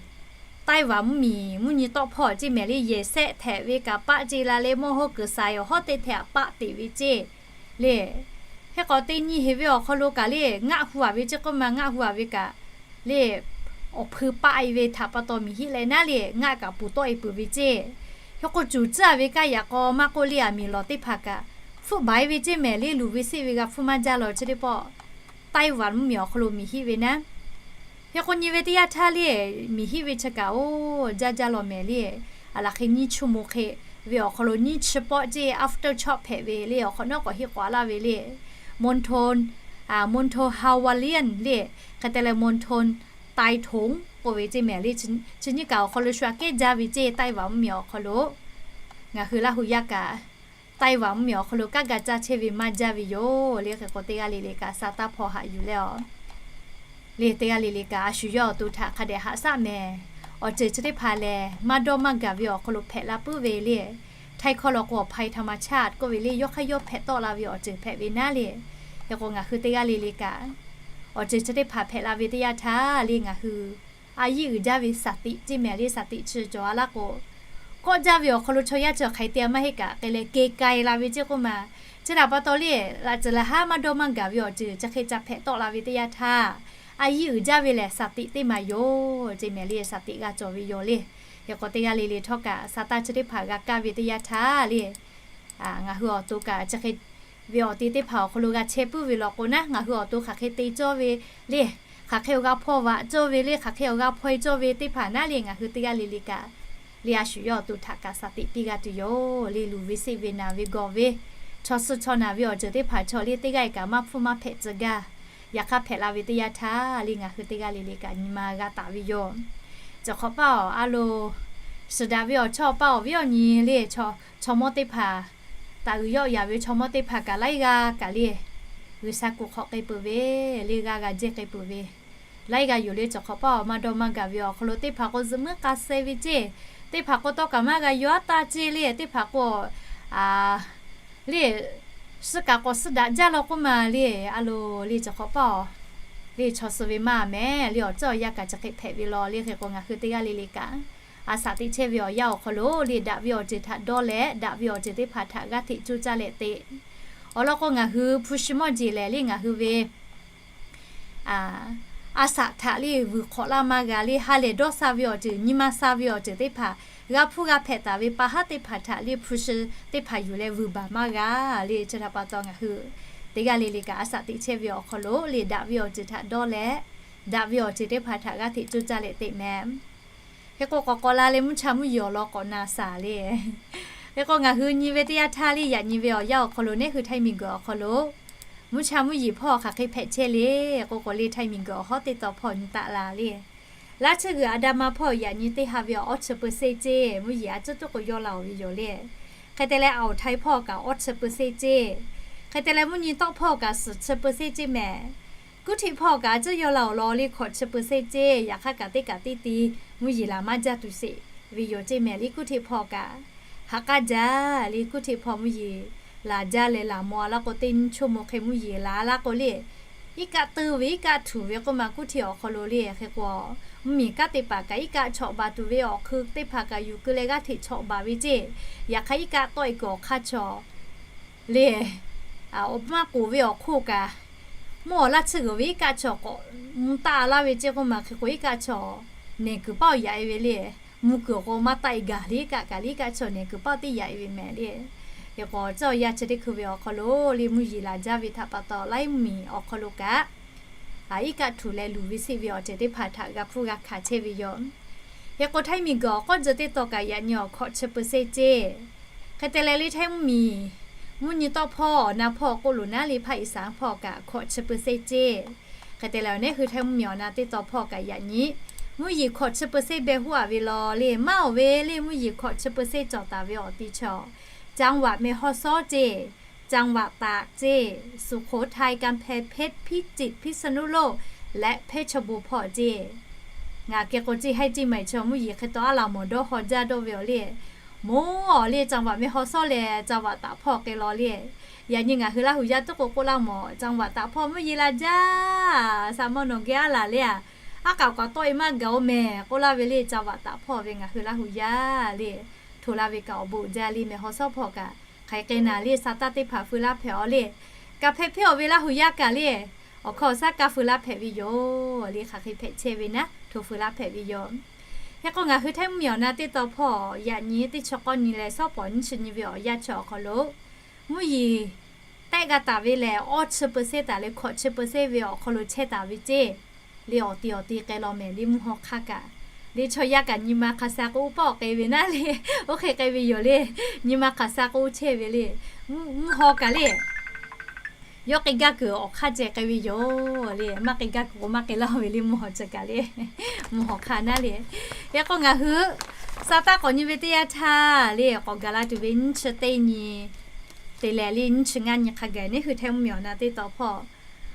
Taiwan mvuhˇmiˬ mvuhˇ nyi tawˆ hpawˇ ceˇ mehˍ le, yehˬ sehˆ htehꞈ ve kaꞈ paˆ ce la leh mawˇ hawˉ kuiˬ saiˍ awˬ hawˉ teˇ htehꞈ paˆ teꞈ ve ceˇ le. Hk'e k'awꞈ te nyi heˍ ve awˬ hk'aw lo kaꞈ le, ngaˆ hu-a ve ceˇ k'oˆ ma, ngaˆ hu-a ve kaꞈ le, awˬ hpui paˆ e ve htaꞈ pa taw miˬ hiˆ leh naˉ le, ngaˆ kaꞈ puˍ tawˆ e peuˬ ve ceˇ. Hk'e k'o cuˬ tcuhˉ-a ve kaˇ yaꞈ k'aw maˇ k'oˆ le, aˬ miˍ lawˬ teˇ hpaˍ kaꞈ hpfuhˆ baˬ e ve ceˇ mehˍ le, luˬ ve seˆ ve g'a hpfuhˇ maˇ jaˇ law chi teˇ pawˆ Taiwan mvuhˇmiˬ awˬ hk'aw lo miˬ hiˆ ve naˉ. Hk'e k'o nyi ve teˇ yanˇ htaˇ le, miˬ hiˆ ve chi kaꞈ oˇ jaˇ jaˇ law mehˍ le. Aˬ laˬ hk'e nyiˇ chi mo hk'e ve awˬ hk'aw lo nyiˇ chi pawˆ ceˇ aftershock hpehꞈ ve le, awˬ hk'awꞈ nawˉ k'awꞈ hiˆ k'awꞈ laˇ ve le. Monton, monton Hawaiian le, hk'e te leh monton Taitung k'oˆ ve ceˇ mehˍ le. Chi nyiˇ kaꞈ awˬ hk'aw lo shu aꞈ kehˉ jaˇ ve ceˇ, Taiwan mvuhˇmiˬ awˬ hk'aw lo. Ngaˬ hui Laˇ hu yaˇ kaꞈ Taiwan mvuhˇmiˬ awˬ hk'aw lo kanˉ ga caˇ chehˇ ve maˇ jaˇ ve yoˬ le. Hk'e k'o teˇ g'aˇ le le kaꞈ sa taˇ hpawˇ haꞈ yuˬ leh a le, teˇ g'aˇ le le kaꞈ a shu yawˇ awˬ to htaꞈ hk'a dehꞈ haꞈ shaˆ mehˍ. Awˬ ceuˬ chi teˇ hpaˍ lehˬ, maˇ dawˇ maˇ gaˬ ve awˬ hk'aw lo hpehꞈ la puiˉ ve le. Htaiˇ hkawˇ law k'o awˬ ภัยธรรมชาติ k'oˆ ve le, yawˇ hk'aˇ yawˇ hpehꞈ tawˆ la ve awˬ ceuˬ hpehꞈ ve naˉ le. Hk'e k'o ngaˬ hui teˇ g'aˇ le le kaꞈ, awˬ ceuˬ chi teˇ hpaˍ hpehꞈ la ve teˇ yanˇ htaˇ le, ngaˬ hui a yiˇ uiˍ jaˇ ve สติ ceˇ mehˍ le, สติ chi cawˬ a laˇ k'o, kawˆ jaˇ ve awˬ hk'aw lo chaw yaˇ chi hk'aˬ hk'e te a maˇ heˆ kaꞈ, hk'e leh keh k'ai la ve ceˇ k'oˆ ma. Chi htaꞈ pa taw le, laꞈ ceuˬ laˬ haˉ maˇ dawˇ maˇ gaˬ ve awˬ ceuˬ chi hk'e ca hpehꞈ tawˆ la ve teˇ yanˇ htaˇ, a yiˇ uiˍ jaˇ ve lehˬ สติ teˇ maˬ yoˬ ceˇ mehˍ le, สติ g'a cawˬ ve yoˬ le. Hk'e k'o teˇ g'aˇ le le htawˇ kaꞈ sa taˇ chi teˇ hpaˍ g'a kaˇ ve teˇ yanˇ htaˇ le, ngaˬ hui awˬ to kaꞈ chi hk'e ve awˬ te teˇ hpaˍ awˬ hk'aw lo g'a chehˇ puiˉ ve law k'o naˉ, ngaˬ hui awˬ to hk'aˬ hk'e te cawˇ ve le, hk'aˬ hk'e awˬ g'a hpawˇ vaꞈ cawˇ ve le, hk'aˬ hk'e awˬ g'a hpaweh cawˇ ve teˇ hpaˍ naˉ le, ngaˬ hui teˇ g'aˇ le le kaꞈ le, a shu yawˇ awˬ to htaꞈ kaꞈ สติ piˇ g'a tuˬ yoˬ le. Luˬ ve seˆ ve naˬ ve gawˬ ve, chaw suh chaw naˬ ve awˬ ceuˬ teˇ hpaˍ chaw le teˇ g'aˇ e kaꞈ maˇ hpfuhˇ maˇ hpehꞈ tcuh gaˇ. Yaꞈ hk'aˇ hpehꞈ la ve teˇ yanˇ htaˇ le, ngaˬ hui teˇ g'aˇ le le kaꞈ nyi ma g'a taˍ ve yoˬ. Cawˬ hk'awꞈ paˇ awˬ a lo suhˍ daꞈ ve awˬ chawˇ paˇ awˬ viˉ awˬ nyi le, chaw mawˇ teˇ hpaˍ, taˍ uiˍ yawˆ yaˍ ve chaw mawˇ teˇ hpaˍ kaꞈ laiˉ g'aˇ kaꞈ le, G'uiˬsha kuˬ hk'awꞈ k'ai peuˬ ve le, g'aˇ g'a jehˇ k'ai peuˬ ve laiˉ g'aˇ yoˬ le. Cawˬ hk'awꞈ paˇ awˬ maˇ dawˇ maˇ gaˬ ve awˬ hk'aw lo teˇ hpaˍ k'o zuhꞈ muiˉ k'a suh ve ceˇ, teˇ hpaˍ k'o tawˇ kaꞈ maˇ g'a yaw aˉ taˇ ceˇ le, teˇ hpaˍ k'o le, suh kaꞈ k'awꞈ suh daꞈ jaˇ law k'oˆ ma le, a lo le cawˬ hk'awꞈ paˇ awˬ le chaw suh ve maˇ mehˍ le, awˬ ceuˬ awˬ yanˇ kaꞈ chi hk'e hpehꞈ ve law le. Hk'e k'o ngaˬ hui teˇ g'aˇ le le kaꞈ a shaꞈ teꞈ chehˇ ve awˬ yanˇ awˬ hk'aw lo le, daꞈ ve awˬ ceuˬ htaꞈ dawˇ leh daꞈ ve awˬ ceuˬ teˇ hpaˍ htaꞈ g'aˇ hteꞈ coˇ caˇ leh te. Awˬ lawn k'o ngaˬ hui hpu shi mawˇ jeˬ lehˬ le, ngaˬ hui ve a shaꞈ htaꞈ le vuiˬ hk'awꞈ laˇ maˇ g'a le, ha lehˬ dawˇ sha ve awˬ ceuˬ, nyi ma sha ve awˬ ceuˬ teˇ hpaˍ, g'a hpuˇ g'a hpehꞈ taˍ ve pa haˉ teˇ hpaˍ htaꞈ le hpu shi teˇ hpaˍ yuˬ leh vuiˬ baˬ maˇ g'a le. Chi htaꞈ pa taw ngaˬ hui teˇ g'aˇ le le kaꞈ a shaꞈ teꞈ chehˇ ve awˬ hk'aw lo le, daꞈ ve awˬ ceuˬ htaꞈ dawˇ leh daꞈ ve awˬ ceuˬ teˇ hpaˍ htaꞈ g'aˇ hteꞈ coˇ caˇ leh te mehˍ. Hk'e k'o k'awꞈ k'awꞈ la leh mvuhˇ cha mvuhˇ yeˬ awˬ lawn k'awꞈ na shaˍ le. Hk'e k'o ngaˬ hui nyi ve teˇ yanˇ htaˇ le, yaꞈ nyi ve awˬ yanˇ awˬ hk'aw lo neˇ hui Htaiˇ miˬguiˬ awˬ hk'aw lo mvuhˇ cha mvuhˇ yeˬ hpawˇ hk'aˬ hk'e hpehꞈ chehˇ le k'oˆ k'o le, Htaiˇ miˬguiˬ awˬ hawˉ teˇ taw hpawˇ nyi taˆ la le. Laˇ chi g'uiˬ a da ma hpawˇ yaꞈ nyi teˇ ha ve awˬ awˉ chi เปอร์เซ็นต์ ceˇ mvuhˇ yeˬ a cuˉ tuˉ k'o yaw la-oˬ ve yoˬ le. Hk'e te leh awˬ htaiˇ hpawˇ kaꞈ awˉ chi เปอร์เซ็นต์ ceˇ. Hk'e te leh mvuhˇ nyi tawˆ hpawˇ kaꞈ suhˍ chi เปอร์เซ็นต์ ceˇ mehˍ. Kuˇ htiꞈ hpawˇ kaꞈ a cuˉ yaw la-oˬ law le, hkawꞈ chi เปอร์เซ็นต์ ceˇ. Yaꞈ hk'aˇ kaꞈ teˇ kaꞈ teˇ ti mvuhˇ yeˬ laˬ maˇ jaˇ tuˬ sheˍ ve yoˬ ceˇ mehˍ le. Kuˇ htiꞈ hpawˇ kaꞈ ha k'aˉ jaˇ le. Kuˇ htiꞈ hpawˇ mvuhˇ yeˬ laˬ jaˇ leh laˬ maw a laˇ k'o, teˇ nyiˇ ชั่วโมง hk'e mvuhˇ yeˬ laˬ laˇ k'o le, iˉ kaˆ teu ve iˉ kaˆ htuꞈ ve k'oˆ ma, kuˇ htiꞈ awˬ hk'aw lo le. Hk'e k'o mvuhˇmiˬ kanˉ teˇ hpaˍ kaꞈ iˉ kaˆ chawꞈ baˬ tuˬ ve, awˬ hk'eun teˇ hpaˍ kaꞈ yuˬ keu leh g'aˇ hteꞈ chawꞈ baˬ ve ceˇ. Yaꞈ hk'aˇ iˉ kaˆ tawˆ e kuiˬ awˬ hk'aˇ chaw le, maˇ k'oˍ ve awˬ hk'oˆ kaꞈ, mvuhˇ awˬ laˇ tsuhˇ g'uiˬ ve iˉ kaˆ chaw k'awꞈ mvuh taˆ laˇ ve ceˇ k'oˆ ma. Hk'e k'o iˉ kaˆ chaw nehˬ kuiˬ paˇ awˬ yaꞈ e ve le. Mvuh kuiˬ awˬ k'o maˇ taˆ e gaˬ le, iˉ kaˆ kaꞈ le iˉ kaˆ chaw nehˬ kuiˬ paˇ teˇ yaꞈ e ve mehˍ le. Hk'e k'o tcuh yaˇ chi teˇ hkui ve awˬ hk'aw lo le, mvuhˇ yeˬ laˬ jaˇ ve htaꞈ pa taw laiˉ mvuhˇmiˬ awˬ hk'aw lo kaꞈ iˉ kaˆ htuꞈ leh luˬ ve seˆ ve awˬ ceuˬ teˇ hpaˍ htaꞈ g'a hpuˇ g'a hkanˍ chehˇ ve yoˬ. Hk'e k'o Htaiˇ miˬguiˬ awˬ k'awˇ jeh teˇ taw kaꞈ yaꞈ nyi awˬ hkawꞈ chi เปอร์เซ็นต์ ceˇ. Hk'e te leh le, Htaiˇ mvuhˇmiˬ mvuhˇ nyi tawˆ hpawˇ awˬ na hpawˇ k'oˆ loˬ naˉ le, ภาคอีสาน hpawˇ kaꞈ hkawꞈ chi เปอร์เซ็นต์ ceˇ. Hk'e te leh awˬ neˉ hui Htaiˇ mvuhˇmiˬ awˬ na teˇ taw hpawˇ kaꞈ yaꞈ nyi mvuhˇ yeˬ hkawꞈ chi เปอร์เซ็นต์ beh huˉ aꞈ ve law le, maˇ awˬ ve le, mvuhˇ yeˬ hkawꞈ chi เปอร์เซ็นต์ cawˬ taˍ ve awˬ ti chaw จังหวัดแม่ฮ่องสอน ceˇ, จังหวัดตาก ceˇ, สุโขทัย กำแพงเพชร พิจิตร พิษณุโลก และเพชรบูรณ์ hpawˇ ceˇ. Ngaˬ keh k'o ceˇ, Htaiˇ ceˇ maˬ chaw mvuhˇ yeˬ hk'e taw aˉ laˬ mawˬ dawˇ haw jaˇ dawˇ ve awˬ le, moˉ awˬ le จังหวัดแม่ฮ่องสอน leh จังหวัดตาก hpawˇ k'ai law le. Yaꞈ nyi ngaˬ hui Laˇ huˍ yaˇ teˇ k'o k'oˆ laˇ mawˬ, จังหวัดตาก hpawˇ mvuhˇ yeˬ la jaˇ, saˍ maw nawˬ geh aˉ laˬ le a, aˉ k'aoˍ k'awꞈ tawˆ e maˇ gaˬ oˬ mehˬ k'oˆ laˇ ve le. จังหวัดตาก hpawˇ ve ngaˬ hui Laˇ huˍ yaˇ le, hto la ve kaꞈ awˬ bon jaˇ le, แม่ฮ่องสอน hpawˇ kaꞈ hk'aˬ hk'e naˬ le, sa taˇ teˇ hpaˍ feu laˇ hpehꞈ awˬ le. Kaꞈ hpehꞈ hpehꞈ awˬ ve Laˇ huˍ yaˇ kaꞈ le, awˬ hkawˇ awˬ shaˉ kaˇ feu laˇ hpehꞈ ve yoˬ le. Hk'aˬ hk'e hpehꞈ chehˇ ve naˉ, hto feu laˇ hpehꞈ ve yoˬ. Hk'e k'o ngaˬ hui Htaiˇ mvuhˇmiˬ awˬ na teˇ taw hpawˇ yaꞈ nyi teˇ chi k'awˇ nyi leh shawˉ pawˍ nyiˇ chi nyi ve awˬ yanˇ chi awˬ hk'aw lo mvuhˇ yeˬ tehˆ g'a taˍ ve lehˬ, awˇ chi เปอร์เซ็นต์ taˍ leh hkawꞈ chi เปอร์เซ็นต์ ve awˬ hk'aw lo chehˇ taˍ ve ceˇ. Le awˬ ti awˬ ti k'ai law mehˬ le, mvuhˇ haw hk'aˇ kaꞈ le, chaw yaˇ kaꞈ nyi ma hk'aˬ sha k'o uˉ pawˆ k'ai ve naˉ le, oˇ hk'e k'ai ve yoˬ le. Nyi ma hk'aˬ sha k'o chehˇ ve le, mvuhˇ haw kaꞈ le, yawˇ k'ai gaˇ kuiˬ awˬ hk'aˇ ceh k'ai ve yoˬ le. Maˇ k'ai gaˇ kuiˬ k'o maˇ k'ai laˇ ve le, mvuhˇ haw ceh kaꞈ le, mvuhˇ haw hk'aˇ naˉ le. Hk'e k'o ngaˬ hui sa taˇ k'awꞈ nyi ve teˇ yanˇ htaˇ le, k'awꞈ gaˬ la tuˬ ve nyiˇ chi teˇ nyi te leh le, nyiˇ chi ngaˇ nyi hk'a gaˬ neˉ hui Htaiˇ mvuhˇmiˬ awˬ na teˇ taw hpawˇ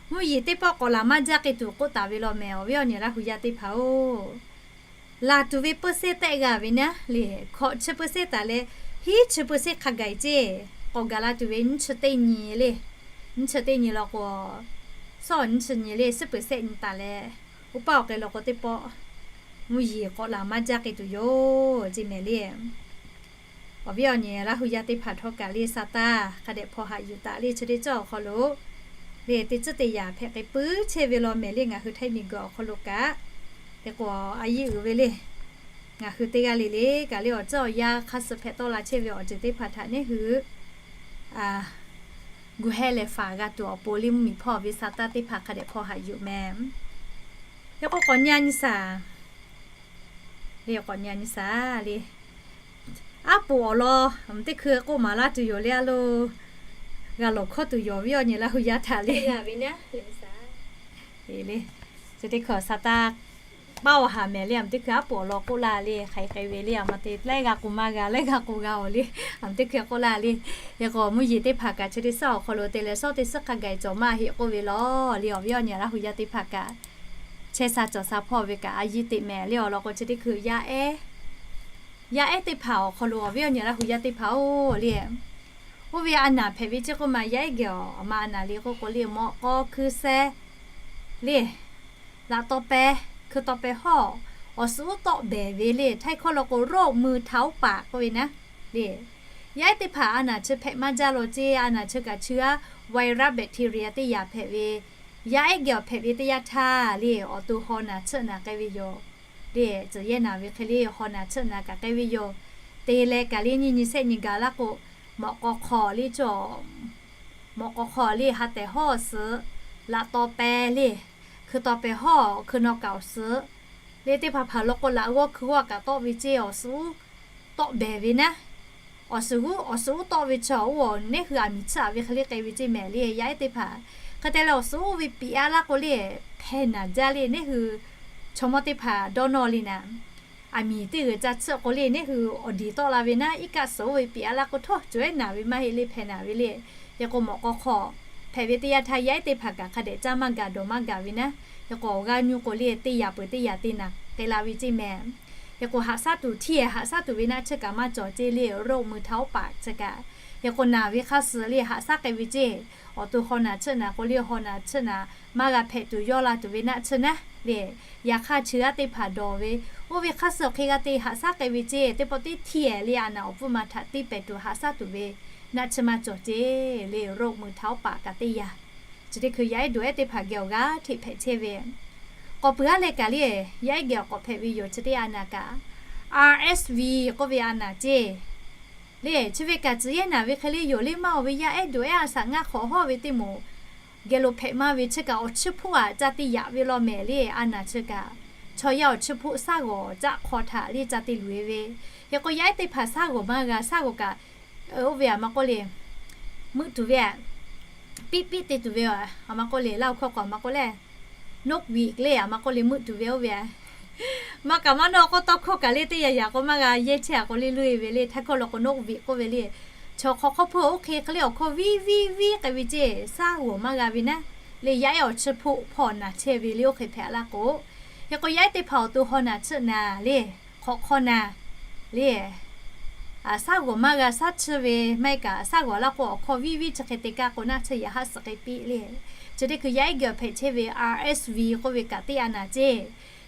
mvuhˇ yeˬ teˇ pawˆ k'awꞈ laˬ maˇ jaˇ k'ai tuˬ k'oˆ taˍ ve law mehˬ, awˬ viˉ awˬ nyi Laˇ huˍ yaˇ teˇ hpaˍ-oˬ. Laˬ tuˬ ve เปอร์เซ็นต์ tehˆ g'a ve naˉ le, hkawꞈ chi เปอร์เซ็นต์ taˍ leh hiˉ chi เปอร์เซ็นต์ hk'a gaˬ ceˇ. K'awꞈ gaˬ la tuˬ ve nyiˇ chi teˇ nyi le, nyiˇ chi teˇ nyi law k'o, shawˉ nyiˇ chi nyi le, สิบเปอร์เซ็นต์ nyi taˍ leh, oˇ paˆ awˬ k'ai law k'o teˇ pawˆ mvuhˇ yeˬ k'awꞈ laˬ maˇ jaˇ k'ai tuˬ yoˬ ceˇ mehˬ le. Awˬ viˉ awˬ nyi Laˇ huˍ yaˇ teˇ hpaˍ htawˇ kaꞈ le, sa taˇ hk'a dehꞈ hpaw haꞈ yuˬ taˍ le, chi teˇ cawˇ awˬ hk'aw lo le, teˇ tcuhˉ teˇ yaꞈ hpehꞈ k'ai puiˉ chehˇ ve law mehˬ le, ngaˬ hui Htaiˇ miˬguiˬ awˬ hk'aw lo kaꞈ. Hk'e k'o a yiˇ uiˍ ve le, ngaˬ hui teˇ g'aˇ le le kaꞈ le, awˬ ceuˬ awˬ yanˇ hk'aˇ suh hpehꞈ tawˆ la chehˇ ve awˬ ceuˬ teˇ hpaˍ htaꞈ neˉ hui gu heh leh faˍ g'a tuˬ awˬ pon le, mvuhˇmiˬ hpawˇ ve sa taˇ teˇ hpaˍ hk'a dehꞈ hpaw haꞈ yuˬ mehˬ. Hk'e k'o k'awꞈ nyi a nyi shaˍ le, k'awꞈ nyi a nyi shaˍ le. Aˉ poꞈ awˬ lawn teˇ hkui k'oˆ maˍ laˇ tuˬ yoˬ le, a lo g'a lawˬ hkawˇ tuˬ yoˬ, awˬ viˉ awˬ nyi Laˇ huˍ yaˇ htaꞈ le. Chi teˇ hkui sa taˇ paˇ awˬ haˍ mehˍ le, a teˇ hkui aˉ poꞈ awˬ lawn k'oˆ laˇ le, hk'aˬ hk'e k'ai ve le, a ma te laiˉ g'a k'o maˇ g'a, laiˉ g'a k'o g'a awˬ le, a teˇ hkui k'oˆ laˇ le. Hk'e k'o mvuhˇ yeˬ teˇ hpaˍ kaꞈ chi teˇ suhˉ awˬ hk'aw lo te leh shawˉ teˇ suhˉ hk'a gaˬ cawˬ maˇ heˆ k'oˆ ve law le, awˬ viˉ awˬ nyi Laˇ huˍ yaˇ teˇ hpaˍ kaꞈ chehˇ sha cawˬ sha hpawˇ ve kaꞈ a yiˇ teꞈ mehˍ le. Awˬ lawn k'o chi teˇ hkui yaˇ ehˉ, yaˇ ehˉ teˇ hpaˍ awˬ hk'aw lo awˬ viˉ awˬ nyi Laˇ huˍ yaˇ teˇ hpaˍ-oˬ le, oˇ ve a naˍ hpehꞈ ve ceˇ k'oˆ ma, yaˇ ehˉ geh awˬ ma a naˍ le k'oˆ k'o le, mawꞈ k'aw hkui seh le, laꞈ taw peh, hkui taw peh hawˇ, awˬ suhˍ uˉ tawˆ behˍ ve le. Htaiˇ hkawˇ law k'o โรคมือเท้าปาก k'oˆ ve naˉ le. Yaˇ ehˉ teˇ hpaˍ a naˍ chi hpehꞈ maˇ jaˇ law ceˇ, a naˍ chi kaꞈ chi aˉ virus bacteria teˇ yaꞈ hpehꞈ ve, yaˇ ehˉ geh awˬ hpehꞈ ve teˇ yanˇ htaˇ le, awˬ to haw naˬ chiˆ naˬ k'ai ve yoˬ le. Tcuh yehˇ naˬ ve hk'e le haw naˬ chiˆ naˬ kaꞈ k'ai ve yoˬ. Te leh kaꞈ le nyiˇ nyi shehˆ nyi gaˬ laˇ k'o, mawꞈ k'aw hk'aw le cawˬ, mawꞈ k'aw hk'aw le ha tehˬ hawˇ awˬ suhˍ, laꞈ taw peh le, hkui taw peh hawˇ hkui naw kaꞈ awˬ suhˍ le, teˇ hpaˍ hpaˍ law k'o laꞈ g'awˇ hkui g'awˇ kaꞈ tawˆ ve ceˇ, awˬ suhˍ uˉ tawˆ behˍ ve naˉ. Awˬ suhˍ uˉ, awˬ suhˍ uˉ tawˆ ve chaw oˇ awˬ neˉ hui aˬ miˍ chiˆ aꞈ ve hk'e le k'ai ve ceˇ mehˍ le, yaˇ ehˉ teˇ hpaˍ. Hk'e te leh awˬ suhˍ uˉ ve piꞈ a laˇ k'o le, hpehꞈ naˬ jaˇ le, neˉ hui chaw mawˇ teˇ hpaˍ dawˇ nawˇ le naˍ. Aˬ miˍ teˇ g'uiˬ ca chiˆ k'o le, neˉ hui awˬ diˬ tawˆ la ve naˉ, iˉ kaˆ suhˍ oˇ ve piꞈ a laˇ k'o htawˇ cawˬ ehˉ naˬ ve maˇ heˆ le, hpehꞈ naˬ ve le. Hk'e k'o mawꞈ k'aw hk'aw hpehꞈ ve teˇ yanˇ htaˇ yaˇ ehˉ teˇ hpaˍ kaꞈ hk'a dehꞈ caˇ maˇ gaˬ dawˬ maˇ gaˬ ve naˉ. Hk'e k'o awˬ g'aˇ nuˇ k'o le teˇ yaꞈ peuˬ teˇ yaꞈ te naˬ k'ai la ve ceˇ mehˍ. Hk'e k'o haꞈ shaˉ tuˬ htiˇ ehˍ haꞈ shaˉ tuˬ ve naˉ chi kaꞈ maˇ cawˬ ceˇ le, โรคมือเท้าปาก chi kaꞈ. Hk'e k'o naˬ ve hk'aˇ suh le haꞈ shaˉ k'ai ve ceˇ, awˬ to haw naˬ chiˆ naˬ k'o le haw naˬ chiˆ naˬ maˇ g'a hpehꞈ tuˬ yawˇ la tuˬ ve naˉ chi naˉ le. Yaꞈ hk'aˇ chi g'aˇ teˇ hpaˍ dawˬ ve, oˇ ve hk'aˇ suh hk'e g'a te haꞈ shaˉ k'ai ve ceˇ, teˇ pawˆ teˇ htiˇ ehˍ le a naˬ awˬ pfuhˇ ma htaꞈ teˇ pehˍ tuˬ haꞈ shaˉ tuˬ ve naˉ chi maˇ cawˬ ceˇ le, โรคมือเท้าปาก kaꞈ teˇ yanˇ. Chi teˇ hkui yaˇ ehˉ dawˬ ehˉ teˇ hpaˍ geh awˬ g'aˇ hteꞈ hpehꞈ chehˇ ve, k'awꞈ puiˬ aˉ leh kaꞈ le, yaˇ ehˉ geh awˬ k'awꞈ hpehꞈ ve yoˬ. Chi teˇ a naˬ kaꞈ RSV k'oˆ ve a naˬ ceˇ le, chi ve kaꞈ tcuh yehˇ naˬ ve hk'e le yoˬ le, maˇ awˬ ve yaˇ ehˉ dawˬ ehˉ a shaꞈ ngaˇ hk'awꞈ hawˇ ve teˇ moˍ geh lo hpehꞈ maˇ ve chi kaꞈ awˬ chiˇ hpoˆ aꞈ ca te yaꞈ ve law mehˍ le. A naˬ chi kaꞈ chaw yaˇ awˬ chiˇ hpoˆ shaˉ g'awˬ caˆ hk'aw htaꞈ le ca te luˬ e ve. Hk'e k'o yaˇ ehˉ teˇ hpaˍ shaˉ g'awˬ maˇ g'a, shaˉ g'awˬ kaꞈ Oˇ ve aˬ ma k'oˆ le, meuˆ tuˬ ve aꞈ, piˆ piˆ te tuˬ ve aˬ ma k'oˆ le, Laˇ huˍ hkawˇ k'o aˬ ma k'oˆ le, นกหวีด le aˬ ma k'oˆ le, meuˆ tuˬ ve oˇ ve aˬ. Maˇ kaꞈ maˇ nawˇ k'oˆ tawˇ hkawˇ kaꞈ le teˇ yaꞈ yaꞈ k'o maˇ g'a yehˇ chehˇ a k'o le, luˇ e ve le, Htaiˇ hkawˇ lo k'o นกหวีด k'oˆ ve le. Chaw hk'aw hk'awˇ hpeuˇ oˇ hk'e hk'e le awˬ hkawˇ viˉ viˉ viˉ k'ai ve ceˇ, saˉ g'awˬ maˇ g'a ve naˉ le, yaˇ ehˉ awˬ chiˇ hpoˆ hpawˇ naˬ chehˇ ve le oˇ hk'e hpehꞈ laˇ k'o, hk'e k'o yaˇ ehˉ teˇ hpaˍ awˬ to haw naˬ chiˆ naˍ le, hk'awꞈ hk'aw naˍ le, saˉ g'awˬ maˇ g'a saˉ chiˇ ve maˇ heˆ kaꞈ saˉ g'awˬ laˇ k'o awˬ hkawˇ viˉ viˉ chi hk'e te kaˇ k'o naˉ chiˇ yaꞈ haˆ suhˍ k'ai piˆ le. Chi teˇ hkui yaˇ ehˉ geh awˬ hpehꞈ chehˇ ve RSV k'oˆ ve kaꞈ teˇ a naˍ ceˇ.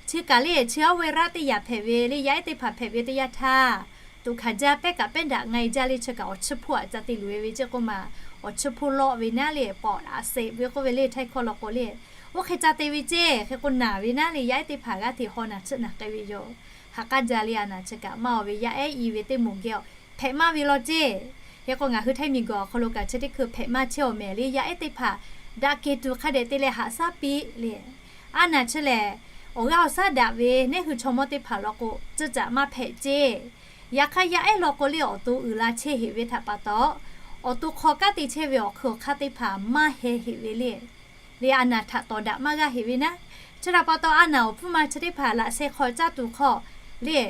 Chi kaꞈ le chi a ve raˆ teˇ yaꞈ hpehꞈ ve le, yaˇ ehˉ teˇ hpaˍ hpehꞈ ve teˇ yanˇ htaˇ, tuꞈ hkanˍ jaˇ pehˉ kaꞈ pehˉ daꞈ nga e jaˇ le, chi kaꞈ awˬ chiˇ hpoˆ aꞈ ca te luˬ e ve ceˇ k'oˆ ma, awˬ chiˇ hpoˆ lawˆ ve naˉ le, ปอดอักเสบ ve k'oˆ ve le Htaiˇ hkawˇ lo k'o le, oˇ hk'e ca te ve ceˇ. Hk'e k'o naˬ ve naˉ le yaˇ ehˉ teˇ hpaˍ g'aˇ hteꞈ haw naˬ chiˆ naˍ k'ai ve yoˬ. Ha k'aˉ jaˇ le a naˍ chi kaꞈ maˇ awˬ ve yaˇ ehˉ i ve teˇ moˍ geh awˬ hpehꞈ maˇ ve law ceˇ. Hk'e k'o ngaˬ hui Htaiˇ miˬ guiˬ awˬ hk'aw lo kaꞈ chi teˇ hkui hpehꞈ maˇ chehˇ awˬ mehˍ le, yaˇ ehˉ teˇ hpaˍ daꞈ kehˬ tuˬ hk'a dehꞈ te leh haꞈ shaˉ piˆ le. A naˍ chi lehˬ, awˬ g'aˇ awˬ shaˉ daꞈ ve nehˉ hui chaw mawˇ teˇ hpaˍ law k'o, tcuhˇ caꞈ maˇ hpehꞈ ceˇ. Yaꞈ hk'aˇ yaˇ ehˉ law k'o le awˬ to uiˍ la chehˇ heꞈ ve htaꞈ pa taw, awˬ to hk'aw kanˉ te chehˇ ve awˬ hkui awˬ hk'aˇ teˇ hpaˍ maˇ heh heꞈ ve le. Le a naˍ htaꞈ tawˍ daꞈ maˇ g'aˇ heꞈ ve naˉ. Chi htaꞈ pa taw a naˍ awˬ hpfuhˇ ma chi teˇ hpaˍ laꞈ sheh hk'aw caˇ tuˬ hk'aw le,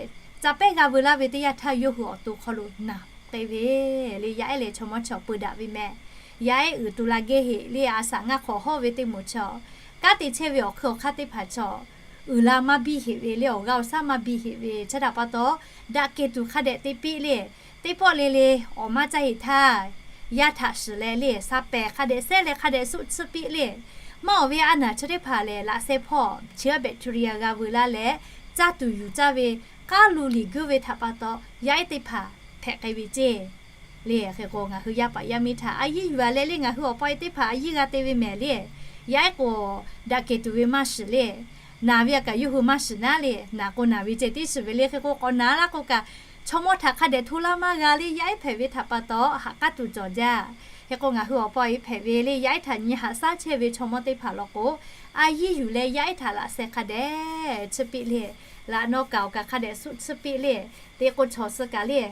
ca pehˉ g'a veu laˇ ve teˇ yanˇ htaˇ yawˇ hui awˬ to hk'aw lo naˬ k'ai ve le. Yaˇ ehˉ leh chaw mawˇ chaw peu daꞈ ve meh. Yaˇ ehˉ uiˍ tuˬ la geh heꞈ le, a shaꞈ ngaˇ hk'awꞈ hawˉ ve teˇ moˍ chaw, kanˉ te chehˇ ve awˬ hkui awˬ hk'aˇ teˇ hpaˍ chaw uiˍ la maˇ biˇ heꞈ ve le, awˬ g'aˇ awˬ shaˉ maˇ biˇ heꞈ ve. Chi htaꞈ pa taw, daꞈ kehˬ tuˬ hk'a dehꞈ te piˆ le. Teˇ pawˆ le le awˬ maˇ caˇ heꞈ htaˇ, yaˇ htaꞈ shiˍ leh le, sha pehˍ hk'a dehꞈ sehˉ leh hk'a dehꞈ suˆ tsuhˇ piˆ le. Maˇ awˬ ve a naˍ chi teˇ hpaˍ lehˬ, laꞈ sheh hpawˇ chi a bacteria g'a veu laˇ leh, caˇ tuˬ yuˬ caˇ ve k'aˉ lu liꞈ guiˇ ve htaꞈ pa taw yaˇ ehˉ teˇ hpaˍ hpehꞈ k'ai ve ceˇ le. Hk'e k'o ngaˬ hui yaˇ paˍ yaˇ miˇ htaꞈ a yiˇ yuˬ a leh le, ngaˬ hui awˬ paw e teˇ hpaˍ a yiˇ g'a te ve mehˍ le. Yaˇ ehˉ k'o daꞈ kehˬ tuˬ ve maˇ shiˍ le. Naˬ ve a kaꞈ yawˇ hui maˇ shiˍ naˉ le, naˬ k'o naˬ ve ceh tiˉ shiˍ ve le. Hk'e k'o k'awꞈ naˬ laˇ k'o kaꞈ, chaw mawˇ htaꞈ hk'a dehꞈ hto laˇ maˇ g'a le, yaˇ ehˉ hpehꞈ ve htaꞈ pa taw haꞈ k'aˉ tuˬ cawˬ jaˇ. Hk'e k'o ngaˬ hui awˬ paw e hpehꞈ ve le, yaˇ ehˉ htaꞈ nyi haꞈ shaˉ chehˇ ve chaw mawˇ teˇ hpaˍ law k'o, a yiˇ yuˬ leh yaˇ ehˉ htaꞈ laꞈ sheh hk'a dehꞈ tsuhˇ piˆ le. Laꞈ naw kaꞈ awˬ kaꞈ hk'a dehꞈ suˆ tsuhˇ piˆ le. Teˇ k'o chaw suh kaꞈ le,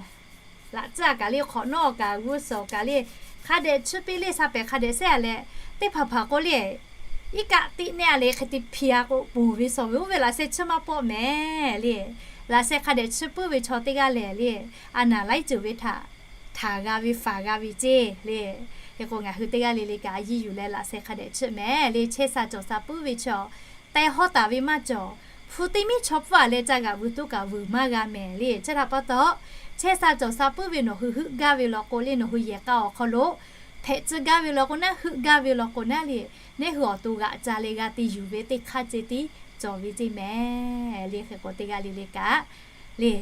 laꞈ tcuhˇ kaꞈ le, hk'awꞈ nawˉ kaꞈ g'uˇ suhˍ kaꞈ le, hk'a dehꞈ tsuhˇ piˇ le, sha pehˍ hk'a dehꞈ sehˉ a leh, teˇ hpaˍ hpaˍ k'o le, iˉ kaˆ tiˆ nehˆ a leh hk'e te hpi a k'o ponˬ ve shawˍ ve oˇ ve laꞈ sheh tsuhˇ maˇ pawˆ mehˍ le. Laꞈ sheh hk'a dehꞈ tsuhˇ puiˉ ve chaw teˇ g'aˇ lehˬ le, a naˍ laiˉ ceuˬ ve htaꞈ htaˍ g'a ve faˍ g'a ve ceˇ le. Hk'e k'o ngaˬ hui teˇ g'aˇ le le kaꞈ a yiˇ yuˬ leh laꞈ sheh hk'a dehꞈ tsuhˇ mehˍ le. Chehˇ sha cawˬ sha puiˉ ve chaw, teh hawˉ taˍ ve maˇ cawˬ. Hpu teˇ miˉ chaw pfuhˇ a leh ca g'aꞈ vuiˬ tuˉ kaꞈ vuiˬ maˇ g'a mehˍ le. Chi htaꞈ pa taw, chehˇ sha cawˬ sha puiˉ ve nawˬ hui heuˆ gaˇ ve law k'o le, nawˬ hui yehˬ k'a awˬ hk'aw lo hpehꞈ tcuh gaˇ ve law k'o naˉ, heuˆ gaˇ ve law k'o naˉ le, neˉ hui awˬ to g'aꞈ ca leh g'a te yuˬ ve teˇ hk'aˇ ceh tiˉ cawˬ ve ceˇ mehˍ le. Hk'e k'o teˇ g'aˇ le le kaꞈ le,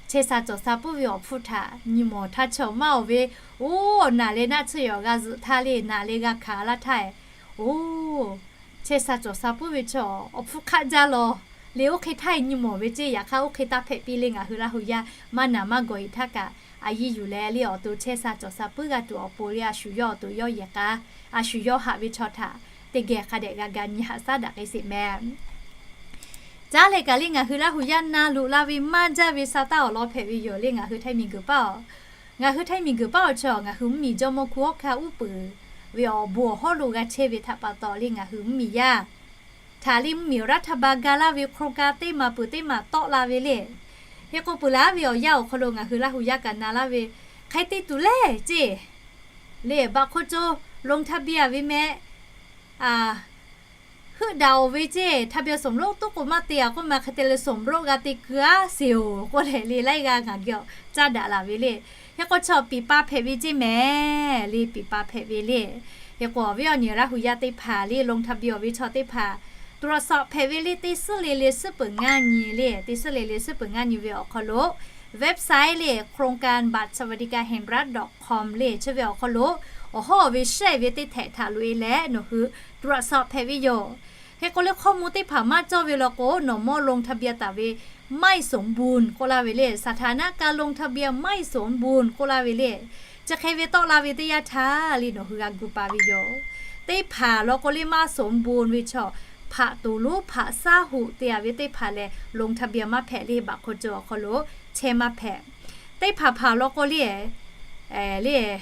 chehˇ sha cawˬ sha puiˉ ve awˬ hpfuhˇ htaꞈ nyi mawˬ htaˇ chaw maˇ awˬ ve, oˇ naˬ leh naˆ tsuhˇ yaꞈ g'a zuhꞈ htaˇ le, naˬ leh g'a hkanˍ laˇ htaˇ, oˇ chehˇ sha cawˬ sha puiˉ ve chaw awˬ hpfuhˇ hk'aˆ jaˇ law le. Oˇ hk'e htaˇ nyi mawˬ ve ceˇ. Yaꞈ hk'aˇ oˇ hk'e taˇ hpehꞈ piˇ le, ngaˬ hui Laˇ huˍ yaˇ maˇ naˬ maˇ gawˬ e htaˇ kaꞈ a yiˇ yuˬ leh le awˬ to chehˇ sha cawˬ sha puiˉ g'a tuˬ awˬ pon le, a shu yawˇ awˬ to yawˇ yehˬ k'a, a shu yawˇ haꞈ ve chaw htaꞈ teˇ geh hk'a dehꞈ g'a ga nyi haꞈ shaˉ daꞈ k'ai sheˍ mehˍ. Caˉ leh kaꞈ le ngaˬ hui Laˇ huˍ yaˇ na luꞈ la ve maˇ jaˇ ve sa taˇ awˬ lawn hpehꞈ ve yoˬ le ngaˬ hui Htaiˇ miˬ guiˬ paˇ aˬ. Ngaˬ hui Htaiˇ miˬ guiˬ paˇ awˬ chi ngaˬ hui mvuhˇmiˬ jawˇmawˇ hku hawˉ hkanˇ uˉ peunˍ ve awˬ bon awˬ hawˉ lo g'a chehˇ ve htaꞈ pa taw le ngaˬ hui mvuhˇmiˬ yaˇ htaꞈ le mvuhˇmiˬ รัฐบาล ga laˇ ve โครงการ teˇ maˬ peuˬ teˇ maˬ tawˆ la ve le. Hk'e k'o peuˬ laˇ ve awˬ yanˇ awˬ hk'aw lo ngaˬ hui Laˇ huˍ yaˇ kaꞈ na laˇ ve, hk'e te tuˬ le ceˇ le, บัตรคนจน ลงทะเบียน ve meh, heuˆ daꞈ oˬ ve ceˇ, ทะเบียนสมรส tuˉ k'o maˇ te a k'oˆ ma hk'e te leh สมรส g'a te keu aˉ sheˍ oˬ k'oˆ leh le laiˉ g'aˇ ngaˬ geh awˬ caˇ daꞈ laˬ ve le. Hk'e k'o chaw piˍ pa hpehꞈ ve ceˇ mehˍ le, piˍ pa hpehꞈ ve le. Hk'e k'o awˬ viˉ awˬ nyi Laˇ huˍ yaˇ teˇ hpaˍ le ลงทะเบียน awˬ ve chaw teˇ hpaˍ ตรวจสอบ hpehꞈ ve le, teˇ suhˉ le le suhˉ peuˬ ngaˇ nyi le, teˇ suhˉ le le suhˉ peuˬ ngaˇ nyi ve awˬ hk'aw lo website le โครงการบัตรสวัสดิการแห่งรัฐ dot com le chi ve awˬ hk'aw lo awˬ hawˉ ve shehˆ ve teˇ htehꞈ htaꞈ loꞈ e leh nawˬ hui ตรวจสอบ hpehꞈ ve yoˬ. Hk'e k'o le hkawˇ mvuh teˇ hpaˍ maˇ cawˇ ve law k'o, nawˬ mawˇ ลงทะเบียน taˍ ve ไม่สมบูรณ์ k'oˆ laˇ ve le, สถานะการลงทะเบียนไม่สมบูรณ์ k'oˆ laˇ ve le. Chi hk'e ve tawˆ la ve teˇ yanˇ htaˇ le nawˬ hui g'a gu pa ve yoˬ. Teˇ hpaˍ law k'o le maˇ สมบูรณ์ ve chaw, hpaꞈ toˍ lonˉ hpaꞈ saˉ hoꞈ te a ve teˇ hpaˍ lehˬ ลงทะเบียน maˇ hpehꞈ le, บัตรคนจน awˬ hk'aw lo chehˇ maˇ hpehꞈ. Teˇ hpaˍ hpaˍ law k'o le, le,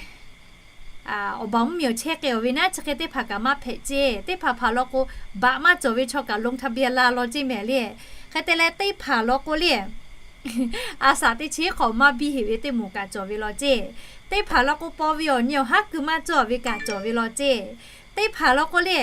awˬ baˬ mvuhˇmiˬ awˬ chehˇ k'ai awˬ ve naˉ chi hk'e teˇ hpaˍ kaꞈ maˇ hpehꞈ ceˇ. Teˇ hpaˍ hpaˍ law k'o, baꞈ maˇ cawˬ ve chaw kaꞈ ลงทะเบียน la law ceˇ mehˍ le. Hk'e te leh teˇ hpaˍ law k'o le, a shaꞈ teˇ chi hk'awꞈ maˇ biˇ heˆ ve teˇ moˍ kaꞈ cawˬ ve law ceˇ. Teˇ hpaˍ law k'o, paw ve awˬ nyi awˬ haˉ keu maˇ cawˬ ve kaꞈ cawˬ ve law ceˇ. Teˇ hpaˍ law k'o le,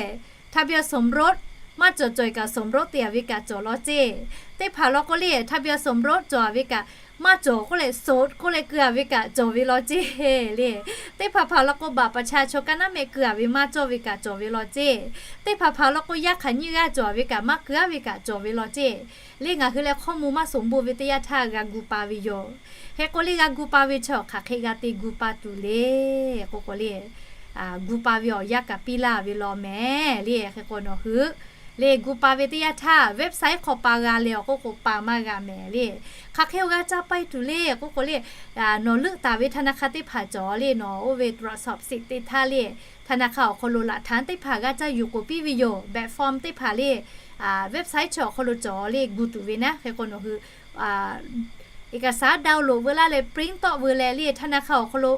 ทะเบียนสมรส maˇ cawˬ cawˬ kaꞈ สมรส te a ve kaꞈ cawˬ law ceˇ. Teˇ hpaˍ law k'o le, ทะเบียนสมรส cawˬ a ve kaꞈ maˇ cawˬ k'oˆ leh โสด k'oˆ leh keu a ve kaꞈ cawˬ ve law ceˇ le. Teˇ hpaˍ hpaˍ law k'o, บัตรประชาชน kaˇ naˉ mehˆ keu a ve maˇ cawˬ ve kaꞈ cawˬ ve law ceˇ. Teˇ hpaˍ hpaˍ law k'o, yaˇ hk'aˬ nyiˇ g'aˇ cawˬ a ve kaꞈ maˇ keu a ve kaꞈ cawˬ ve law ceˇ. Le ngaˬ hui leh hkawˇ mvuh maˇ sum bon ve teˇ yanˇ htaˇ g'a gu pa ve yoˬ. Hk'e k'o le, g'a gu pa ve chaw hk'aˬ hk'e g'a te gu pa tuˬ le k'oˆ k'o le, gu pa ve awˬ yanˇ kaꞈ piˇ laˇ ve law mehˍ le. Hk'e k'o nawˬ hui le gu pa ve teˇ yanˇ htaˇ เว็บไซต์ hk'aw pa g'a leh awˬ k'oˆ k'o pa maˇ g'a mehˍ le. Hk'aˬ hk'e awˬ g'a caˇ paiˇ tuˬ le k'oˆ k'o le, nawˬ leuˆ taˍ ve ธนาคาร teˇ hpaˍ cawˬ le, nawˬ oˇ ve ตรวจสอบสิทธิ์ teˇ htaˇ le, ธนาคาร awˬ hk'aw lo หลักฐาน teˇ hpaˍ g'a caˇ yuˬ k'oˍ piˇ ve yoˬ. Platform teˇ hpaˍ le, website chi awˬ hk'aw lo cawˬ le gu tuˬ ve naˉ. Hk'e k'o nawˬ hui เอกสาร download veu laˇ leh print tawˆ veu leh le ธนาคาร awˬ hk'aw lo,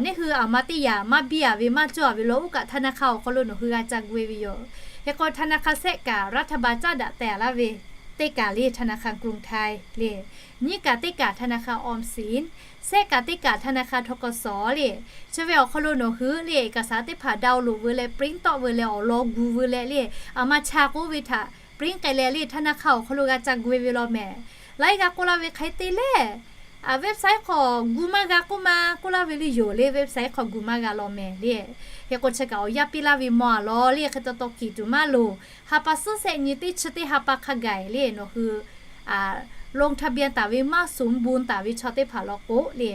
neˇ hui aˬ ma teˇ yanˇ maˇ biˇ a ve maˇ cawˬ a ve law, oˇ kaꞈ ธนาคาร awˬ hk'aw lo nawˬ hui g'a ca gu e ve yoˬ. Hk'e k'o ธนาคาร sehˆ kaꞈ รัฐบาล caˉ daꞈ teh a laˇ ve, teˇ kaꞈ le ธนาคารกรุงไทย le, nyiˇ kaꞈ teˇ kaꞈ ธนาคารออมสิน, sehˆ kaꞈ teˇ kaꞈ ธนาคารทกส le, chi ve awˬ hk'aw lo nawˬ hui le เอกสาร teˇ hpaˍ ดาวน์โหลด veu leh print tawˆ veu leh awˬ lawn gu veu leh le, aˬ ma cha k'oˆ ve htaꞈ print k'ai leh le ธนาคาร awˬ hk'aw lo g'a ca gu e ve law mehˍ. Laiˉ g'a k'oˆ laˇ ve hk'e te le, website hk'aw gu maˇ g'a k'oˆ ma k'oˆ laˇ ve le yoˬ le, website hk'aw gu maˇ g'a law mehˍ le. Hk'e k'o chi kaꞈ awˬ yanˇ piˇ laˇ ve maw a law le, hk'e taw taw kiˍ tuˬ maˇ loˬ. Ha pa suhˉ sehˆ nyi teˇ chi teˇ ha pa hk'a gaˬ le nawˬ hui ลงทะเบียน taˍ ve maˇ sum bon taˍ ve chaw teˇ hpaˍ law k'o le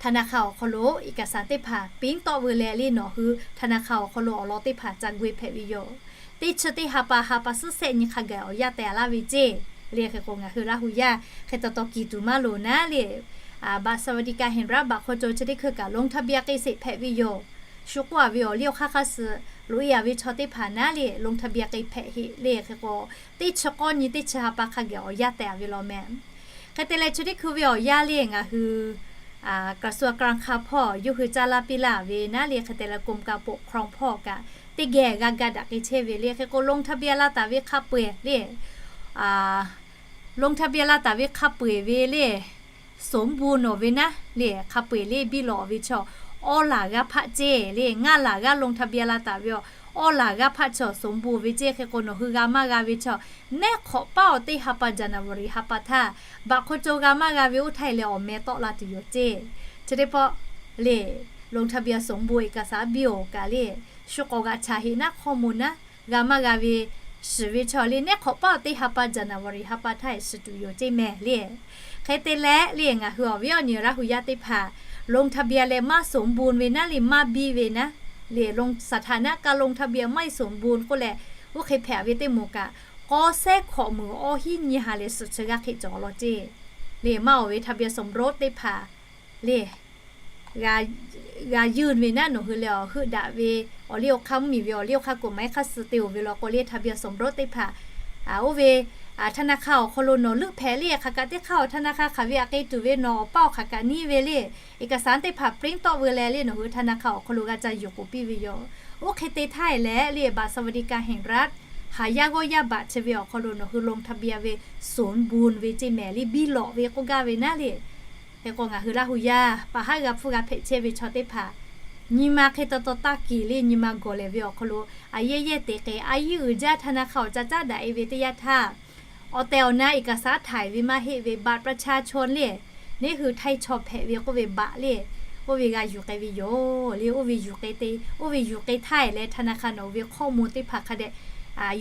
ธนาคาร awˬ hk'aw lo เอกสาร teˇ hpaˍ print tawˆ veu leh le nawˬ hui ธนาคาร awˬ hk'aw lo awˬ lawn teˇ hpaˍ ca gu e hpehꞈ ve yoˬ. Teˇ chi teˇ ha pa ha pa suhˉ sehˆ nyi hk'a gaˬ awˬ yanˇ teh a laˇ ve ceˇ. Le hk'e k'o ngaˬ hui Laˇ hu yaˇ hk'e taw taw kiˍ tuˬ maˇ loˬ naˉ le, บัตรสวัสดิการแห่งรัฐ บัตรคนจน chi teˇ hkui kaꞈ ลงทะเบียน k'ai sheˍ hpehꞈ ve yoˬ. Shu k'oˆ a ve awˬ liˇ awˬ hk'aˇ hk'a suh loꞈ e a ve chaw teˇ hpaˍ naˉ le ลงทะเบียน k'ai hpehꞈ heˆ le. Hk'e k'o teˇ chi k'awˇ nyi teˇ chi ha pa hk'a gaˬ awˬ yanˇ teh a ve law mehˍ. Hk'e te leh chi teˇ hkui ve awˬ yanˇ le ngaˬ hui กระทรวงการคลัง hpawˇ yawˇ hui caˇ laˇ piˇ laˇ ve naˉ le, hk'e te leh กรมการปกครอง hpawˇ kaꞈ teˇ geh g'a ga daꞈ k'ai chehˇ ve le. Hk'e k'o ลงทะเบียน la taˍ ve hk'a peu-eˬ le, ลงทะเบียน la taˍ ve hk'a peu-eˬ ve le, สมบูรณ์ nawˬ ve naˉ le, hk'a peu-eˬ le biˇ lawꞈ ve chaw awˇ laˬ g'aˇ hpaˆ ceˇ le, ngaˇ laˬ g'aˇ ลงทะเบียน la taˍ ve awˬ, awˇ laˬ g'aˇ hpaˆ chaw สมบูรณ์ ve ceˇ. Hk'e k'o nawˬ hui g'a maˇ g'a ve chaw, neˉ hk'awꞈ paˉ awˬ teˇ ha pa January ha pa htaˇ บัตรคนจน g'a maˇ g'a ve oˇ htaˇ e leh awˬ meh tawˆ la tuˬ yoˬ ceˇ. Chi teˇ pawˆ le, ลงทะเบียน สมบูรณ์ เอกสาร biˇ oˬ kaꞈ le, shu k'awꞈ g'aꞈ chaꞈ heˆ naˉ hkawˇ mvuh naˉ, g'a maˇ g'a ve shiˍ ve chaw le neˉ hk'awꞈ paˉ awˬ teˇ ha pa January ha pa htaˇ e shiˍ tuˬ yoˬ ceˇ mehˍ le. Hk'e te leh le ngaˬ hui awˬ viˉ awˬ nyi Laˇ hu yaˇ teˇ hpaˍ ลงทะเบียน leh maˇ สมบูรณ์ ve naˉ le maˇ biˇ ve naˉ le, สถานะการลงทะเบียน ไม่สมบูรณ์ k'oˆ leh, oˇ hk'e hpehꞈ ve teˇ moˍ kaꞈ k'awˇ sehˉ hkawꞈ muiˬ awˇ hiˉ nyi ha leh suhˍ chi g'aˇ hk'e cawˬ law ceˇ. Le maˇ oˬ ve ทะเบียนสมรส teˇ hpaˍ le, g'a yunˇ ve naˉ nawˬ hui leh awˬ heuˆ daꞈ ve awˬ liˇ awˬ hk'aˇ mvuhˇmiˬ ve awˬ liˇ awˬ hk'aˇ กฎหมาย hk'a suh te oˬ ve law k'o le ทะเบียนสมรส teˇ hpaˍ, oˇ ve ธนาคาร awˬ hk'aw lo nawˬ leuˆ hpehꞈ le, hk'aˬ kaꞈ teˇ hk'aˇ awˬ ธนาคาร hk'aˬ ve aꞈ k'e tuˬ ve nawˬ awˬ paˇ awˬ hk'aˬ kaꞈ niˇ ve le, เอกสาร teˇ hpaˍ print tawˆ veu leh le nawˬ hui ธนาคาร awˬ hk'aw lo g'a ca yuˬ k'oˍ piˇ ve yoˬ. Oˇ hk'e te htaˇ e leh le บัตรสวัสดิการแห่งรัฐ haˍ yaˇ g'awˇ yaˇ บัตร chi ve awˬ hk'aw lo nawˬ hui ลงทะเบียน ve สมบูรณ์ ve ceˇ mehˍ le biˇ lawꞈ ve k'oˆ gaˇ ve naˉ le. Hk'e k'o ngaˬ hui Laˇ hu yaˇ pa haˉ g'a hpfuhˇ g'a hpehꞈ chehˇ ve chaw teˇ hpaˍ, nyi ma hk'e taw taw taˇ kiˍ le nyi ma gawˬ lehˬ ve awˬ hk'aw lo, a yehˇ yehˇ teꞈ k'e a yiˇ uiˍ jaˇ ธนาคาร awˬ ca caˉ daꞈ e ve teˇ yanˇ htaˇ, awˬ tehˬ awˬ na เอกสาร htaꞈ ve maˇ heˆ ve บัตรประชาชน le, neˉ hui htaiˇ chaw hpehꞈ ve k'oˆ ve บัตร le, oˇ ve g'a yuˬ k'ai ve yoˬ le. Oˇ ve yuˬ k'ai te, oˇ ve yuˬ k'ai htaˇ e leh ธนาคาร nawˬ ve hkawˇ mvuh teˇ hpaˍ hk'a dehꞈ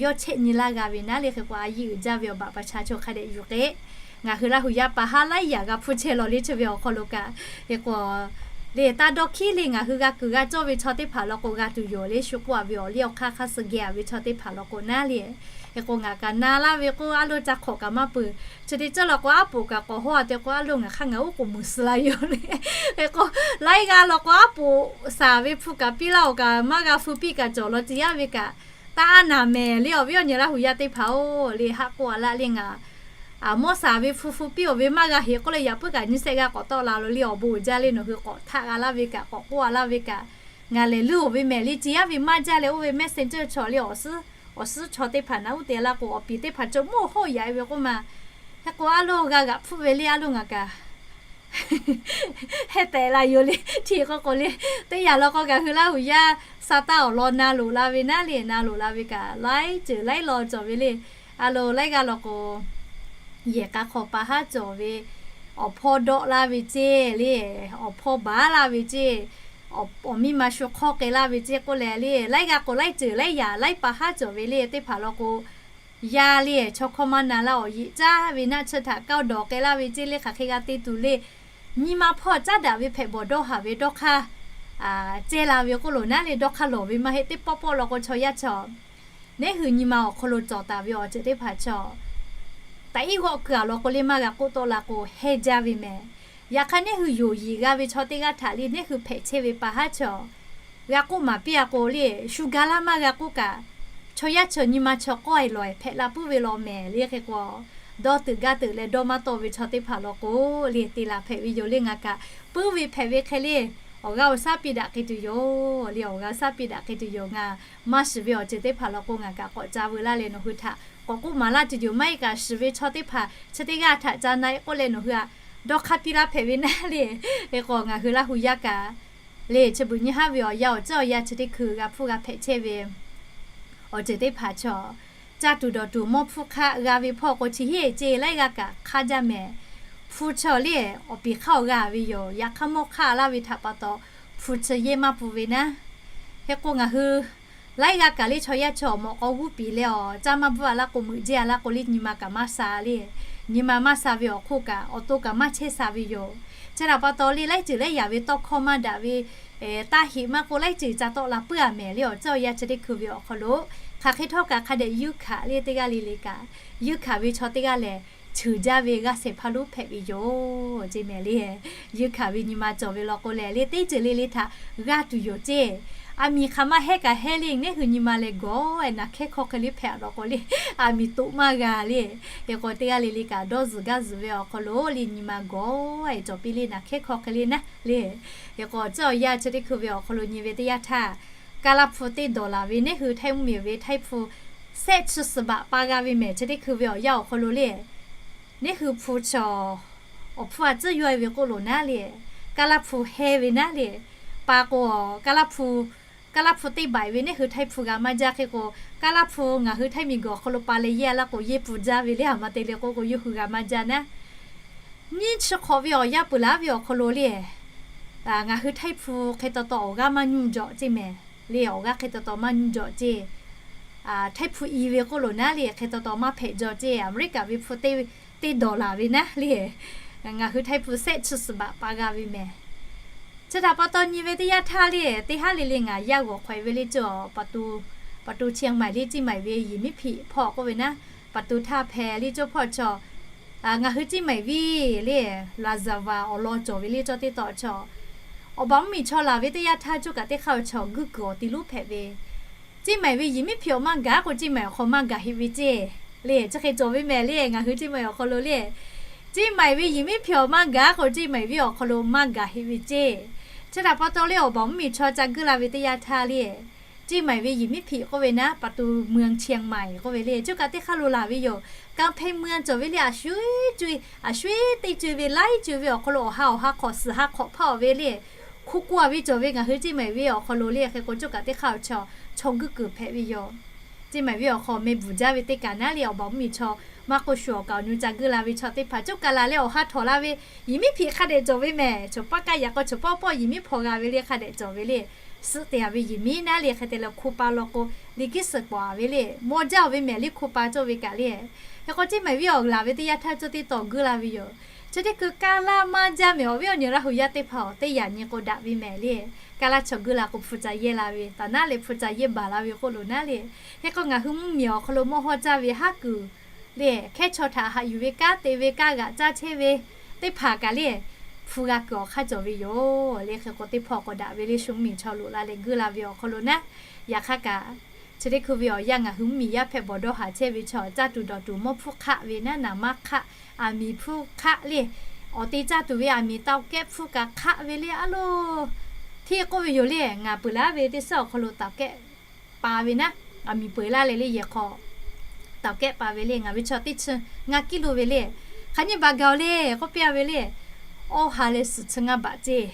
yawˇ chehˇ nyi laˇ g'a ve naˉ le. Hk'e k'o a yiˇ uiˍ jaˇ ve awˬ บัตรประชาชน hk'a dehꞈ yuˬ k'ai. Ngaˬ hui Laˇ hu yaˇ pa haˉ laiˉ yaꞈ g'a hpfuhˇ chehˇ law le chi ve awˬ hk'aw lo kaꞈ. Hk'e k'o le taˇ dawˇ hkiˉ le ngaˬ hui g'a kuiˬ g'a cawˇ ve chaw teˇ hpaˍ law k'o g'a tuˬ yoˬ le. Shu k'oˆ a ve awˬ liˇ awˬ hk'aˇ hk'a suh geh a ve chaw teˇ hpaˍ law k'o naˉ le. Hk'e k'o ngaˬ kaꞈ na laˇ ve k'o a loˇ ca hk'awꞈ kaꞈ maˇ peuˬ. Chi te cawˇ law k'o aˉ poꞈ kaꞈ k'awꞈ hawˇ a te k'o a loˇ ngaˬ hk'aˇ ngaˬ uˉ k'oˍ muiˬ suh la yoˬ le. Hk'e k'o laiˉ g'aˇ law k'o aˉ poꞈ shaˍ ve hpu kaꞈ piˇ laˇ awˬ kaꞈ maˇ g'a hpu piˇ kaꞈ cawˬ law ciˍ yaˇ ve kaꞈ, taˇ aˉ naˍ mehˍ le awˬ viˉ awˬ nyi Laˇ hu yaˇ teˇ hpaˍ-oˬ le. Haˆ k'oˆ a laˇ le ngaˬ Aˬ, mawˇ shaˍ ve hpu hpu piˇ-oˬ ve maˇ g'a heꞈ k'oˆ leh, yaꞈ puiˉ kaꞈ nyiˇ sehˆ g'aˇ k'awꞈ tawˆ la lo le, awˬ bon uiˍ jaˇ le, nawˬ hui k'awꞈ htaˆ g'a laˇ ve kaꞈ, k'awꞈ k'oˆ a laˇ ve kaꞈ, ngaˬ lehˬ luˇ-oˬ ve mehˍ le, ci yaˇ ve maˇ jaˇ leh oˇ ve Messenger chaw le, awˬ suhˉ chaw teˇ hpaˍ naꞈ uˉ te laˇ k'o, awˬ piˍ teˇ hpaˍ cawˬ mawˇ hawˆ yaꞈ ve k'oˆ ma. Hk'e k'o, a loˬ g'a g'aꞈ hpfuhˆ ve le, a loˬ ngaˬ kaꞈ heh tehꞈ la yoˬ le. Hti k'o k'o le, teˇ yanˇ law k'o ngaˬ hui Laˇ huˍ yaˇ sa taˇ awˬ lawn na loꞈ la ve naˉ le, na loꞈ la ve kaꞈ, laiˉ ceuˬ laiˉ law cawˬ ve le. A loˬ laiˉ g'aˇ law k'o, yehˬ k'a hk'aw pa haˉ cawˬ ve, awˬ hpawˇ dawˆ laˇ ve ceˇ le, awˬ hpawˇ baˬ laˇ ve ceˇ, awˬ miˇ ma shu hk'awˇ k'ai laˇ ve ceˇ k'oˆ leh le, laiˉ g'aˇ k'o laiˉ ceuˬ laiˉ yaꞈ laiˉ pa haˉ cawˬ ve le. Teˇ hpaˍ law k'o, yaˇ le, chaw hkawˇ maˇ na laˇ, awˬ yeꞈ caˇ ve naˆ tsuhˇ htaꞈ kaoˇ dawˬ k'ai laˇ ve ceˇ le, hk'aˬ hk'e g'a te tuˬ le. Nyi ma hpawˇ caˉ daꞈ ve hpehꞈ bawˬ dawˇ haˍ ve dawˇ hk'aˇ ceh la ve k'oˆ loˬ naˉ le, dawˇ hk'aˇ lawˬ ve maˇ heˆ. Teˇ pawˆ pawˆ law k'o chaw yaˇ chaw, neˉ hui nyi ma awˬ hk'aw lo cawˬ taˍ ve awˬ ceuˬ teˇ hpaˍ chaw, taꞈ iˉ g'awˆ keu a law k'o le maˇ g'a k'oˆ tawˆ la k'o, heh jaˇ ve mehˍ. Yaꞈ hk'aˇ neˉ hui yoˬ yiˍ g'a ve chaw teˇ g'aˇ htaꞈ le, neˉ hui hpehꞈ chehˇ ve pa haˉ chaw, g'a k'oˆ maˍ piˇ a k'o le, shu ga laˇ maˇ g'a k'oˆ kaꞈ, chaw yaˇ chaw nyi ma chaw k'awˇ e lawˬ e hpehꞈ la puiˉ ve law mehˍ le. Hk'e k'o, dawˇ teuꞈ gaˇ teuꞈ leh dawˇ maˇ tawˆ ve chaw teˇ hpaˍ law k'o le, te laˬ hpehꞈ ve yoˬ le. Ngaˬ kaꞈ puiˉ ve hpehꞈ ve hk'e le, awˬ g'aˇ awˬ shaˉ piˇ daꞈ hk'e tuˬ yoˬ le, awˬ g'aˇ awˬ shaˉ piˇ daꞈ hk'e tuˬ yoˬ. Ngaˬ maˇ shiˍ ve awˬ ceuˬ teˇ hpaˍ law k'o, ngaˬ kaꞈ k'awꞈ ca veu laˇ leh nawˬ hui htaꞈ k'awꞈ k'oˆ maˍ laˇ tuˬ yoˬ. Maˇ heˆ kaꞈ shiˍ ve chaw teˇ hpaˍ chi teˇ g'aˇ htaꞈ ca na e k'oˆ leh nawˬ hui htaꞈ dawˇ hk'aˇ piˇ laˇ hpehꞈ ve naˉ le. Hk'e k'o ngaˬ hui Laˇ huˍ yaˇ kaꞈ le, chi beuꞈ nyi haˉ ve awˬ yanˇ awˬ ceuˬ awˬ yanˇ chi teˇ hkui g'a hpfuhˇ g'a hpehꞈ chehˇ ve awˬ ceuˬ teˇ hpaˍ chaw, caˇ tuˬ dawˬ tuˬ mawˇ hpfuhˇ hk'aˆ g'a ve hpawˇ k'o chi heˆ ceˇ, laiˉ g'aˇ kaꞈ hk'aˇ jaˇ mehˍ. Hpu chaw le, awˬ piˍ hk'aˇ awˬ g'a ve yoˬ. Yaꞈ hk'aˇ mawˇ hk'aˇ laˇ ve htaꞈ pa taw, hpu chi yehˇ maˇ pun ve naˉ. Hk'e k'o ngaˬ hui laiˉ g'aˇ kaꞈ le, chaw yaˇ chaw awˬ mawꞈ k'aw g'uˇ piˍ leh awˬ caˇ maˇ bvuhˆ a laˇ k'o, meuꞈ jehˇ a laˇ k'o le, nyi ma kaꞈ maˇ sha le. Nyi ma maˇ sha ve awˬ hk'oˆ kaꞈ, awˬ to kaꞈ maˇ chehˇ sha ve yoˬ. Chi htaꞈ pa taw le, laiˉ ceuˬ laiˉ yaꞈ ve tawˇ hkawˇ maˇ daꞈ ve taˇ heꞈ maˇ k'o, laiˉ ceuˬ ca tawˆ la puiˉ a mehˍ le. Awˬ ceuˬ awˬ yanˇ chi teˇ hkui ve awˬ hk'aw lo, hk'aˬ hk'e htawˇ kaꞈ hk'a dehꞈ yuˇ hkanˍ le, teˇ g'aˇ le le kaꞈ, yuˇ hkanˍ ve chaw teˇ g'aˇ lehˬ, cheuˬ jaˇ ve g'aˇ shehˍ hpaˇ lonˉ hpehꞈ ve yoˬ ceˇ mehˍ le. Yuˇ hkanˍ ve nyi ma cawˬ ve law k'o lehˬ le, teˇ ceuˬ le le htaꞈ g'aˇ tuˬ yoˬ ceˇ. Aˬ miˍ hk'aˬ maˇ hehˉ kaꞈ hehˉ le, neˉ hui nyi ma leh gawˬ e naˬ hkehˉ hk'aw hk'e le hpehꞈ a law k'o le, aˬ miˍ toꞈ maˇ g'a le. Hk'e k'o teˇ g'aˇ le le kaꞈ dawˇ zuhˬ gaˇ zuhˬ ve awˬ hk'aw lo le, nyi ma gawˬ e cawˬ piˇ le, naˬ hkehˉ hk'aw hk'e le naˉ le. Hk'e k'o awˬ ceuˬ awˬ yanˇ chi teˇ hkui ve awˬ hk'aw lo nyi ve teˇ yanˇ htaˇ, Kaˇlaˇ hpu teˇ dawˬ laˬ ve neˉ hui htaiˇ mvuhˇmiˬ ve htaiˇ hpu sehˆ chi suhˍ baꞈ pa g'a ve mehˍ. Chi teˇ hkui ve awˬ yanˇ awˬ hk'aw lo le, neˉ hui hpu chaw awˬ hpfuhˇ a tcuhˉ yawˇ e ve k'oˆ loˬ naˉ le, Kaˇlaˇ hpu heh ve naˉ le, pa k'o, Kaˇlaˇ hpu, Kaˇlaˇ hpu teˇ baꞈ ve neˉ hui htaiˇ hpu g'a maˇ jaˇ. Hk'e k'o, Kaˇlaˇ hpu ngaˬ hui htaiˇ miˬ guiˬ awˬ hk'aw lo pa leh yehˇ a laˇ k'o, yehˇ pun jaˇ ve le, aˬ ma te le k'oˆ k'o, yawˇ hui g'a maˇ jaˇ naˉ. Nyiˇ chi hk'awꞈ ve awˬ yanˇ peuˬ laˉ ve awˬ hk'aw lo le, ngaˬ hui htaiˇ hpu hk'e taw taw awˬ g'aˇ maˇ nyuˇ jawꞈ ceˇ mehˍ le, awˬ g'aˇ hk'e taw taw maˇ nyuˇ jawꞈ ceˇ. Htaiˇ hpu i ve k'oˆ loˬ naˉ le, hk'e taw taw maˇ hpehꞈ jaw ceˇ. Aˍmeˍriˆkaꞈ ve hpu teˇ dawˬ laˬ ve naˉ le, ngaˬ hui htaiˇ hpu sehˆ chi suhˍ baꞈ pa g'a ve mehˍ. Chi htaꞈ pa taw nyi ve teˇ yanˇ htaˇ le, teˇ haˉ le le ngaˬ yaˇ g'awˬ hk'awꞈ e ve le cawˬ, pa tu, pa tu Chiang Mai le, Ciˇ maiˍ ve Yehˬmiˉhpeꞈ hpawˇ k'oˆ ve naˉ, pa tu htaˇ hpehꞈ le cawˇ hpawˇ chaw, ngaˬ hui Ciˇ maiˍ ve le, Laˍzaˍvaˍ awˬ lawn cawˬ ve le cawˇ teˇ taw chaw, awˬ baˬ mvuhˇmiˬ chaw laˬ ve teˇ yanˇ htaˇ cawˇ kaꞈ teˇ hk'aˇ awˬ chaw guˇ kuiˬ awˬ ti lonˉ hpehꞈ ve Ciˇ maiˍ ve Yehˬmiˉhpeꞈ awˬ maˇ gaˬ k'o, Ciˇ maiˍ awˬ hk'aw maˇ gaˬ heˆ ve ceˇ le. Chi hk'e cawˬ ve mehˍ le, ngaˬ hui Ciˇ maiˍ awˬ hk'aw lo le, Ciˇ maiˍ ve Yehˬmiˉhpeꞈ awˬ maˇ gaˬ k'o, Ciˇ maiˍ ve awˬ hk'aw lo maˇ gaˬ heˆ ve ceˇ. Chi htaꞈ pa taw le, awˬ baˬ mvuhˇmiˬ chaw ca guˇ la ve teˇ yanˇ htaˇ le, Ciˇ maiˍ ve Yehˬmiˉhpeꞈ k'oˆ ve naˉ, pa tu เมืองเชียงใหม่ k'oˆ ve le, cawˇ kaꞈ teˇ hk'aˇ lo laˬ ve yoˬ. Kanˇ hpehˇ เมือง cawˬ ve le, a shu e co e, a shu e teˇ co e ve laiˉ co e ve awˬ hk'aw lo awˬ ha awˬ ha hk'awꞈ suhˍ ha hk'awꞈ hpaˇ awˬ ve le, hk'oˆ k'oˆ a ve cawˬ ve ngaˬ hui Ciˇ maiˍ ve awˬ hk'aw lo le. Hk'e k'o cawˇ kaꞈ teˇ hk'aˇ awˬ chaw, chaw guˇ kuiˬ hpehꞈ ve yoˬ. Ciˇ maiˍ ve awˬ hk'aw meh bvuhˬ jaˇ ve teˇ kaꞈ naˉ le, awˬ baˬ mvuhˇmiˬ chaw maˇ k'oˆ shu awˬ kaˍ awˬ nu ca guˇ la ve chaw teˇ hpaˍ cawˇ kaꞈ laˬ leh awˬ ha htawꞈ la ve, Yehˬmiˉhpeꞈ hk'a dehꞈ cawˬ ve mehˍ. Chaw paˇ kaˇ yaꞈ k'aw chaw pawˆ pawˆ Yehˬmiˉhpeꞈ g'a ve le, hk'a dehꞈ cawˬ ve le, suhˆ te a ve Yehˬmiˉhpeꞈ naˉ le. Hk'e te leh hkoˇ pa law k'o, liꞈ kiˉ suhˍ k'awꞈ a ve le, mawˇ jaˇ ve mehˍ le hkoˇ pa cawˇ ve kaꞈ le. Hk'e k'o Ciˇ maiˍ ve awˬ laˬ ve teˇ yanˇ htaˇ cawˇ teˇ taw guˇ la ve yoˬ. Chi teˇ hkui kaˇ laˇ maˇ jaˇ mehˍ. Awˬ viˉ awˬ nyi Laˇ huˍ yaˇ teˇ hpaˍ awˬ teˇ yanˇ nyi k'o daꞈ ve mehˍ le. Kaˇ laˇ chaw guˇ la k'o hpu ca yehˇ la ve, taˍ naˉ leh hpu ca yehˇ baˬ la ve k'oˆ loˬ naˉ le. Hk'e k'o ngaˬ hui mvuhˇmiˬ awˬ hk'aw lo mawˇ hawˇ caˇ ve haˉ kuiˬ le, hkehˉ chaw htaꞈ haꞈ yuˬ ve kanˉ te ve kanˉ g'aꞈ caˇ chehˇ ve teˇ hpaˍ kaꞈ le, hpu g'a kuiˬ awˬ hk'aˇ cawˬ ve yoˬ le. Hk'e k'o teˇ hpawˇ k'awꞈ daꞈ ve le, shu mvuhˇmiˬ chaw loꞈ la leh guˇ la ve awˬ hk'aw lo naˉ, yaꞈ hk'aˇ kaꞈ Chi teˇ hkui ve awˬ yanˇ ngaˬ hui mvuhˇmiˬ yaˇ hpehꞈ bawˬ dawˇ haˍ chehˇ ve chaw, caˇ tuˬ dawˬ tuˬ mawˇ hpfuhˇ hk'aˆ ve naˉ, naˍ manˇ hk'aˆ, aˬ miˍ hpfuhˇ hk'aˆ le. Awˬ te caˇ tuˬ ve aˬ miˍ tawˇ kehˉ hpfuhˇ kaꞈ hk'aˆ ve le a loˬ. Hteˇ k'oˆ ve yoˬ le, ngaˬ peuˬ laˇ ve teˇ suhˉ awˬ hk'aw lo tawˍ kehˉ pa ve naˉ, aˬ miˍ peuˬ laˇ leh le yehˬ hk'aw tawˍ kehˉ pa ve le, ngaˬ ve chaw teˇ chi ngaˇ kiˇ lo ve le. Hk'aˬ nyi baˬ gaˬ-oˬ le k'oˆ piˇ a ve le. Awˇ ha leh suhˍ chi ngaˇ baꞈ ceˇ,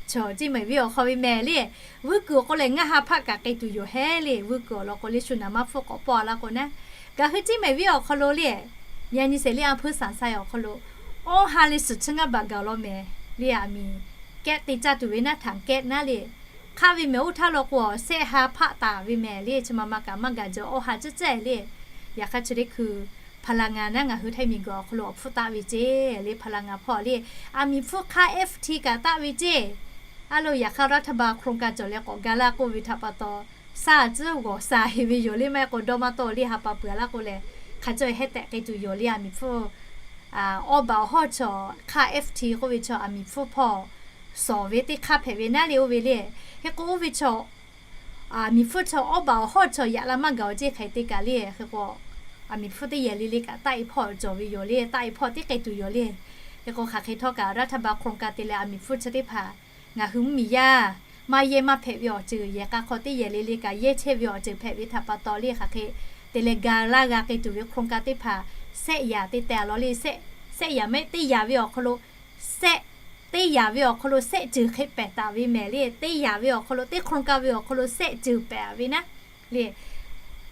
chaw ceˇ mehˍ ve awˬ hk'aw ve mehˍ le. Vuiˇ kuiˬ awˬ k'o lehˬ ngaˇ ha hpaˆ kaꞈ k'ai tuˬ yoˬ hehˉ le. Vuiˇ kuiˬ awˬ lawn k'o le shu naˍ manˇ hpfuhˇ k'awꞈ pawˆ a laˇ k'o naˉ, gaˬ hui ceˇ mehˍ ve awˬ hk'aw lo le, yaꞈ nyi sehˍ le a hpuiˇ saˍ saiˍ awˬ hk'aw lo awˇ ha leh suhˍ chi ngaˇ baꞈ gaˬ-oˬ law mehˍ le. Aˬ miˍ kehˉ te caˇ tuˬ ve naˉ htaꞈ kehˉ naˉ le. Hk'aˆ ve mehˍ oˇ htaˇ law k'o sehˆ ha hpaˆ taˍ ve mehˍ le. Chi ma ma kaꞈ maˇ gaˬ jaw, awˇ ha cehˇ cehˇ le. Yaꞈ hk'aˇ chi teˇ hkui hpaˍ laˍ ngaˬ naˉ ngaˬ hui htaiˇ miˬ guiˬ awˬ hk'aw lo awˬ hpfuhˇ taˆ ve ceˇ le. Hpaˍ laˍ ngaˬ hpawˇ le, aˬ miˍ hpfuhˇ hk'aˆ F T kaꞈ taˆ ve ceˇ. A loˬ, yaꞈ hk'aˇ รัฐบาล โครงการ cawˬ leh k'awꞈ ga laˇ k'oˆ ve htaꞈ pa taw, shaˍ tcuhˉ g'awˬ shaˍ heˍ ve yoˬ le. Maˇ heˆ k'o dawˇ maˇ tawˆ le, ha pa peuˬ a laˇ k'o lehˬ, hk'a cawˇ hehˉ tehꞈ k'ai tuˬ yoˬ le. Aˬ miˍ hpfuhˇ awˇ baˬ awˬ hawˇ chaw hk'aˆ F T k'oˆ ve chaw aˬ miˍ hpfuhˇ hpawˇ shawˍ ve teˇ hk'aˇ hpehꞈ ve naˉ le oˇ ve le. Hk'e k'o oˇ ve chaw aˬ miˍ hpfuhˇ chaw awˇ baˬ awˬ hawˇ chaw yaꞈ la maˇ gaˬ-oˬ ceˇ hk'e te kaꞈ le. Hk'e k'o aˬ miˍ hpfuhˇ teˇ yehˬ le le kaꞈ taˆ e hpawˇ cawˬ ve yoˬ le. Taˆ e hpawˇ teˇ k'ai tuˬ yoˬ le. Hk'e k'o hk'aˬ hk'e htawˇ kaꞈ รัฐบาล โครงการ te leh aˬ miˍ hpfuhˇ chi teˇ hpaˍ ngaˬ hui mvuhˇmiˬ yaˇ maˇ yehˇ maˇ hpehꞈ ve awˬ ceuˬ, yehˬ k'a hk'aw teˇ yehˬ le le kaꞈ yehˇ chehˇ ve awˬ ceuˬ hpehꞈ ve htaꞈ pa taw le, hk'aˬ hk'e te leh ga laˇ g'a k'ai tuˬ ve โครงการ teˇ hpaˍ sehˆ yaꞈ te teh a law le. Sehˆ yaꞈ mehˆ teˇ yaꞈ ve awˬ hk'aw lo sehˆ, teˇ yaꞈ ve awˬ hk'aw lo sehˆ ceuˬ hk'e pehˬ taˍ ve mehˍ le. Teˇ yaꞈ ve awˬ hk'aw lo teˇ โครงการ ve awˬ hk'aw lo sehˆ ceuˬ pehˬ a ve naˉ le.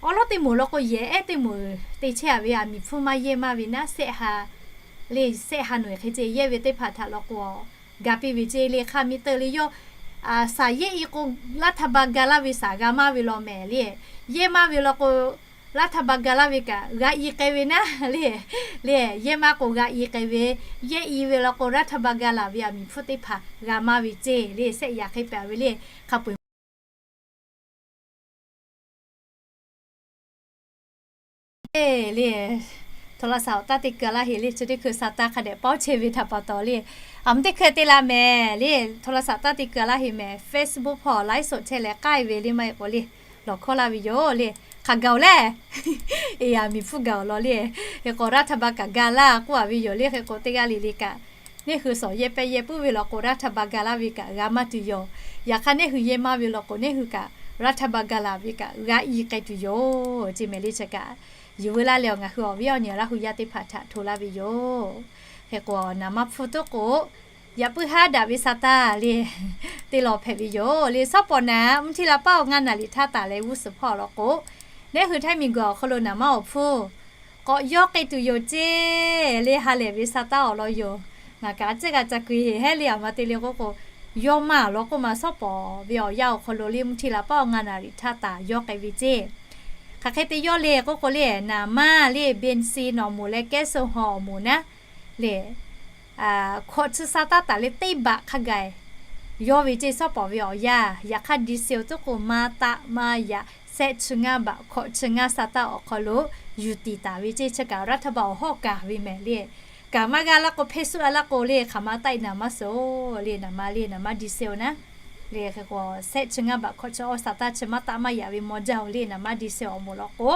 Awˉ lawˉ teˇ moˍ law k'o yehˬ ehˉ teˇ moˍ te chehˇ a ve aˬ miˍ hpfuhˇ maˇ yehˇ maˇ ve naˉ sehˆ ha le, sehˆ ha nawˬ hk'e ce yehˇ ve teˇ hpaˍ htaꞈ law k'o ga piˇ ve ceˇ le. Hk'a miˬ teuꞈ le yawˇ shaˍ yehˇ i k'o รัฐบาล ga laˇ ve shaˍ g'a maˇ ve law mehˍ le. Yehˇ maˇ ve law k'o รัฐบาล ga laˇ ve kaꞈ g'a i k'ai ve naˉ le. Le, yehˇ maˇ k'o g'a i k'ai ve, yehˇ i ve law k'o รัฐบาล ga laˬ ve aˬ miˍ hpfuhˇ teˇ hpaˍ g'a maˇ ve ceˇ le. Sehˆ yaꞈ hk'e pehˬ ve le. Hk'a peu eˬ le, โทรศัพท์ awˬ taˇ te keu laˇ heˍ le. Chi teˇ hkui sa taˇ hk'a dehꞈ pawˇ chehˇ ve htaꞈ pa taw le, aˬ mvuhˇ teˇ hkui te la mehˍ le. โทรศัพท์ awˬ taˇ te keu laˇ heˍ mehˍ. Facebook hpawˇ ไลฟ์สด chehˇ leh k'ai ve le maˇ heˆ k'o le, lawˬ hkawˇ laˇ ve yoˬ le. Hk'aˬ gaˬ-oˬ lehˬ, e aˬ miˍ hpfuhˇ gaˬ-oˬ law le. Hk'e k'o รัฐบาล kaꞈ ga laˇ k'oˆ a ve yoˬ le. Hk'e k'o teˇ g'aˇ le le kaꞈ neˇ hui shawˍ yehˇ pehˇ yehˇ puiˉ ve law k'o รัฐบาล ga laˇ ve kaꞈ g'a maˇ tuˬ yoˬ. Yaꞈ hk'aˇ neˇ hui yehˇ maˇ ve law k'o neˇ hui kaꞈ รัฐบาล ga laˬ ve kaꞈ g'a i k'ai tuˬ yoˬ ceˇ mehˍ le. Chi kaꞈ yuˬ veu laˇ leh awˬ ngaˬ hui awˬ viˉ awˬ nyi Laˇ hu yaˇ teˇ hpaˍ htaꞈ hto laˇ ve yoˬ. Hk'e k'o naˍ manˇ hpfuhˇ tuˉ k'o yaꞈ puiˉ haˉ daꞈ ve sa taˇ le, teˇ law hpehꞈ ve yoˬ le. Shawˉ pawˍ naˍ mvuhˇ htiˇ la paˉ awˬ ngaˇ naˍ riˍ htaˇ taˍ leh g'uˇ suhˍ hpawˇ law k'o, neˇ hui htaiˇ miˬ guiˬ awˬ hk'aw lo naˍ manˇ awˬ hpfuhˇ k'awꞈ yawˇ k'ai tuˬ yoˬ ceˇ le. Ha lehˬ ve sa taˇ awˬ lawn yoˬ. Ngaˬ kaꞈ a ciˉ g'a ca kui heˍ hehˉ le. Aˬ ma te le k'oˆ k'o, yawˇ maˇ law k'oˆ ma shawˉ pawˍ ve awˬ yanˇ awˬ hk'aw lo le mvuhˇ htiˇ la paˉ awˬ ngaˇ naˍ riˍ htaˇ taˍ yawˇ k'ai ve ceˇ. Hk'aˬ hk'e te yawˇ le k'oˆ k'o le, naˍ manˇ le เบนซิน awˬ moˍ leh แก๊สโซฮอล์ awˬ moˍ naˉ le, hkawꞈ chi sa taˇ taˍ leh teˇ baꞈ hk'a gaˬ yawˇ ve ceˇ shawˉ pawˍ ve awˬ yanˇ. Yaꞈ hk'aˇ ดีเซล tuˉ k'o maˇ taˆ maˇ yaꞈ, sehˆ chi ngaˇ baꞈ hkawꞈ chi ngaˇ sa taˇ awˬ hk'aw lo yuˬ tiˍ taˍ ve ceˇ. Chi kaꞈ รัฐบาล awˬ hawˉ kaˍ ve mehˍ le. Kaꞈ maˇ g'a laˇ k'o hpeˇ suhˆ a laˇ k'o le hk'aˬ ma taˆ e naˍ manˇ suhˍ le, naˍ manˇ le, naˍ manˇ ดีเซล naˉ le. Hk'e k'o sehˆ chi ngaˇ baꞈ hkawꞈ chi awˇ sa taˇ chi maˇ taˆ maˇ yaꞈ ve mawˇ jaˇ-oˬ le, naˍ manˇ ดีเซล awˬ moˍ law k'o.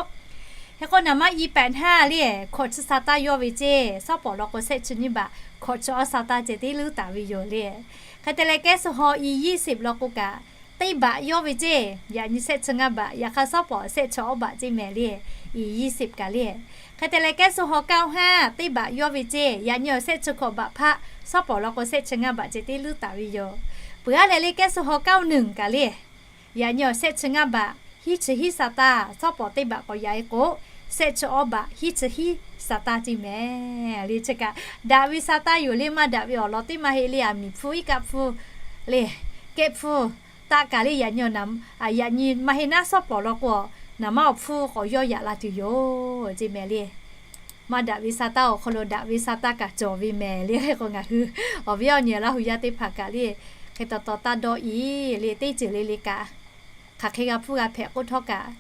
Hk'e k'o naˍ manˇ อีแปดห้า le, hkawꞈ chi sa taˇ yawˇ ve ceˇ shawˉ pawˍ law k'o sehˆ chi nyiˇ baꞈ hkawꞈ chi awˇ sa taˇ ceh tiˉ luˉ taˍ ve yoˬ le. Hk'e te leh แก๊สโซฮอล์ E ยี่สิบ law k'o kaꞈ teˇ baꞈ yawˇ ve ceˇ, yaꞈ nyi sehˆ chi ngaˇ baꞈ, yaꞈ hk'aˇ shawˉ pawˍ sehˆ chi awˇ baꞈ ceˇ mehˍ le, E ยี่สิบ kaꞈ le. Hk'e te leh แก๊สโซฮอล์ เก้าห้า teˇ baꞈ yawˇ ve ceˇ, yaꞈ nyi awˬ sehˆ chi hkawꞈ baꞈ hpaˆ shawˉ pawˍ law k'o sehˆ chi ngaˇ baꞈ ceh tiˉ luˉ taˍ ve yoˬ. Peuˬ aˉ leh le แก๊สโซฮอล์ เก้าหนึ่ง kaꞈ le, yaꞈ nyi awˬ sehˆ chi ngaˇ baꞈ hiˉ chi hiˉ sa taˇ, shawˉ pawˍ teˇ baꞈ k'awꞈ yaꞈ e k'o, sehˆ chi awˇ baꞈ hiˉ chi hiˉ sa taˇ ceˇ mehˍ le. Chi kaꞈ daꞈ ve sa taˇ yoˬ le. Maˇ daꞈ ve awˬ lawn teˇ maˇ heˆ le. Aˬ miˍ hpfuhˇ iˉ kaˆ hpfuhˇ le, kehˆ hpfuhˇ taˆ kaꞈ le, yaꞈ nyi maˇ heˆ naˉ shawˉ pawˍ law k'o naˍ manˇ awˬ hpfuhˇ k'awꞈ yawˇ yaꞈ la tuˬ yoˬ ceˇ mehˍ le. Maˇ daꞈ ve sa taˇ awˬ hk'aw lo daꞈ ve sa taˇ kaꞈ cawˬ ve mehˍ le. Hk'e k'o ngaˬ hui awˬ viˉ awˬ nyi Laˇ hu yaˇ teˇ hpaˍ kaꞈ le, hk'e taw taw taˇ dawˇ i le, teˇ ceuˬ le le kaꞈ hk'aˬ hk'e g'a hpfuhˇ g'a hpehꞈ k'oˆ htawˇ kaꞈ,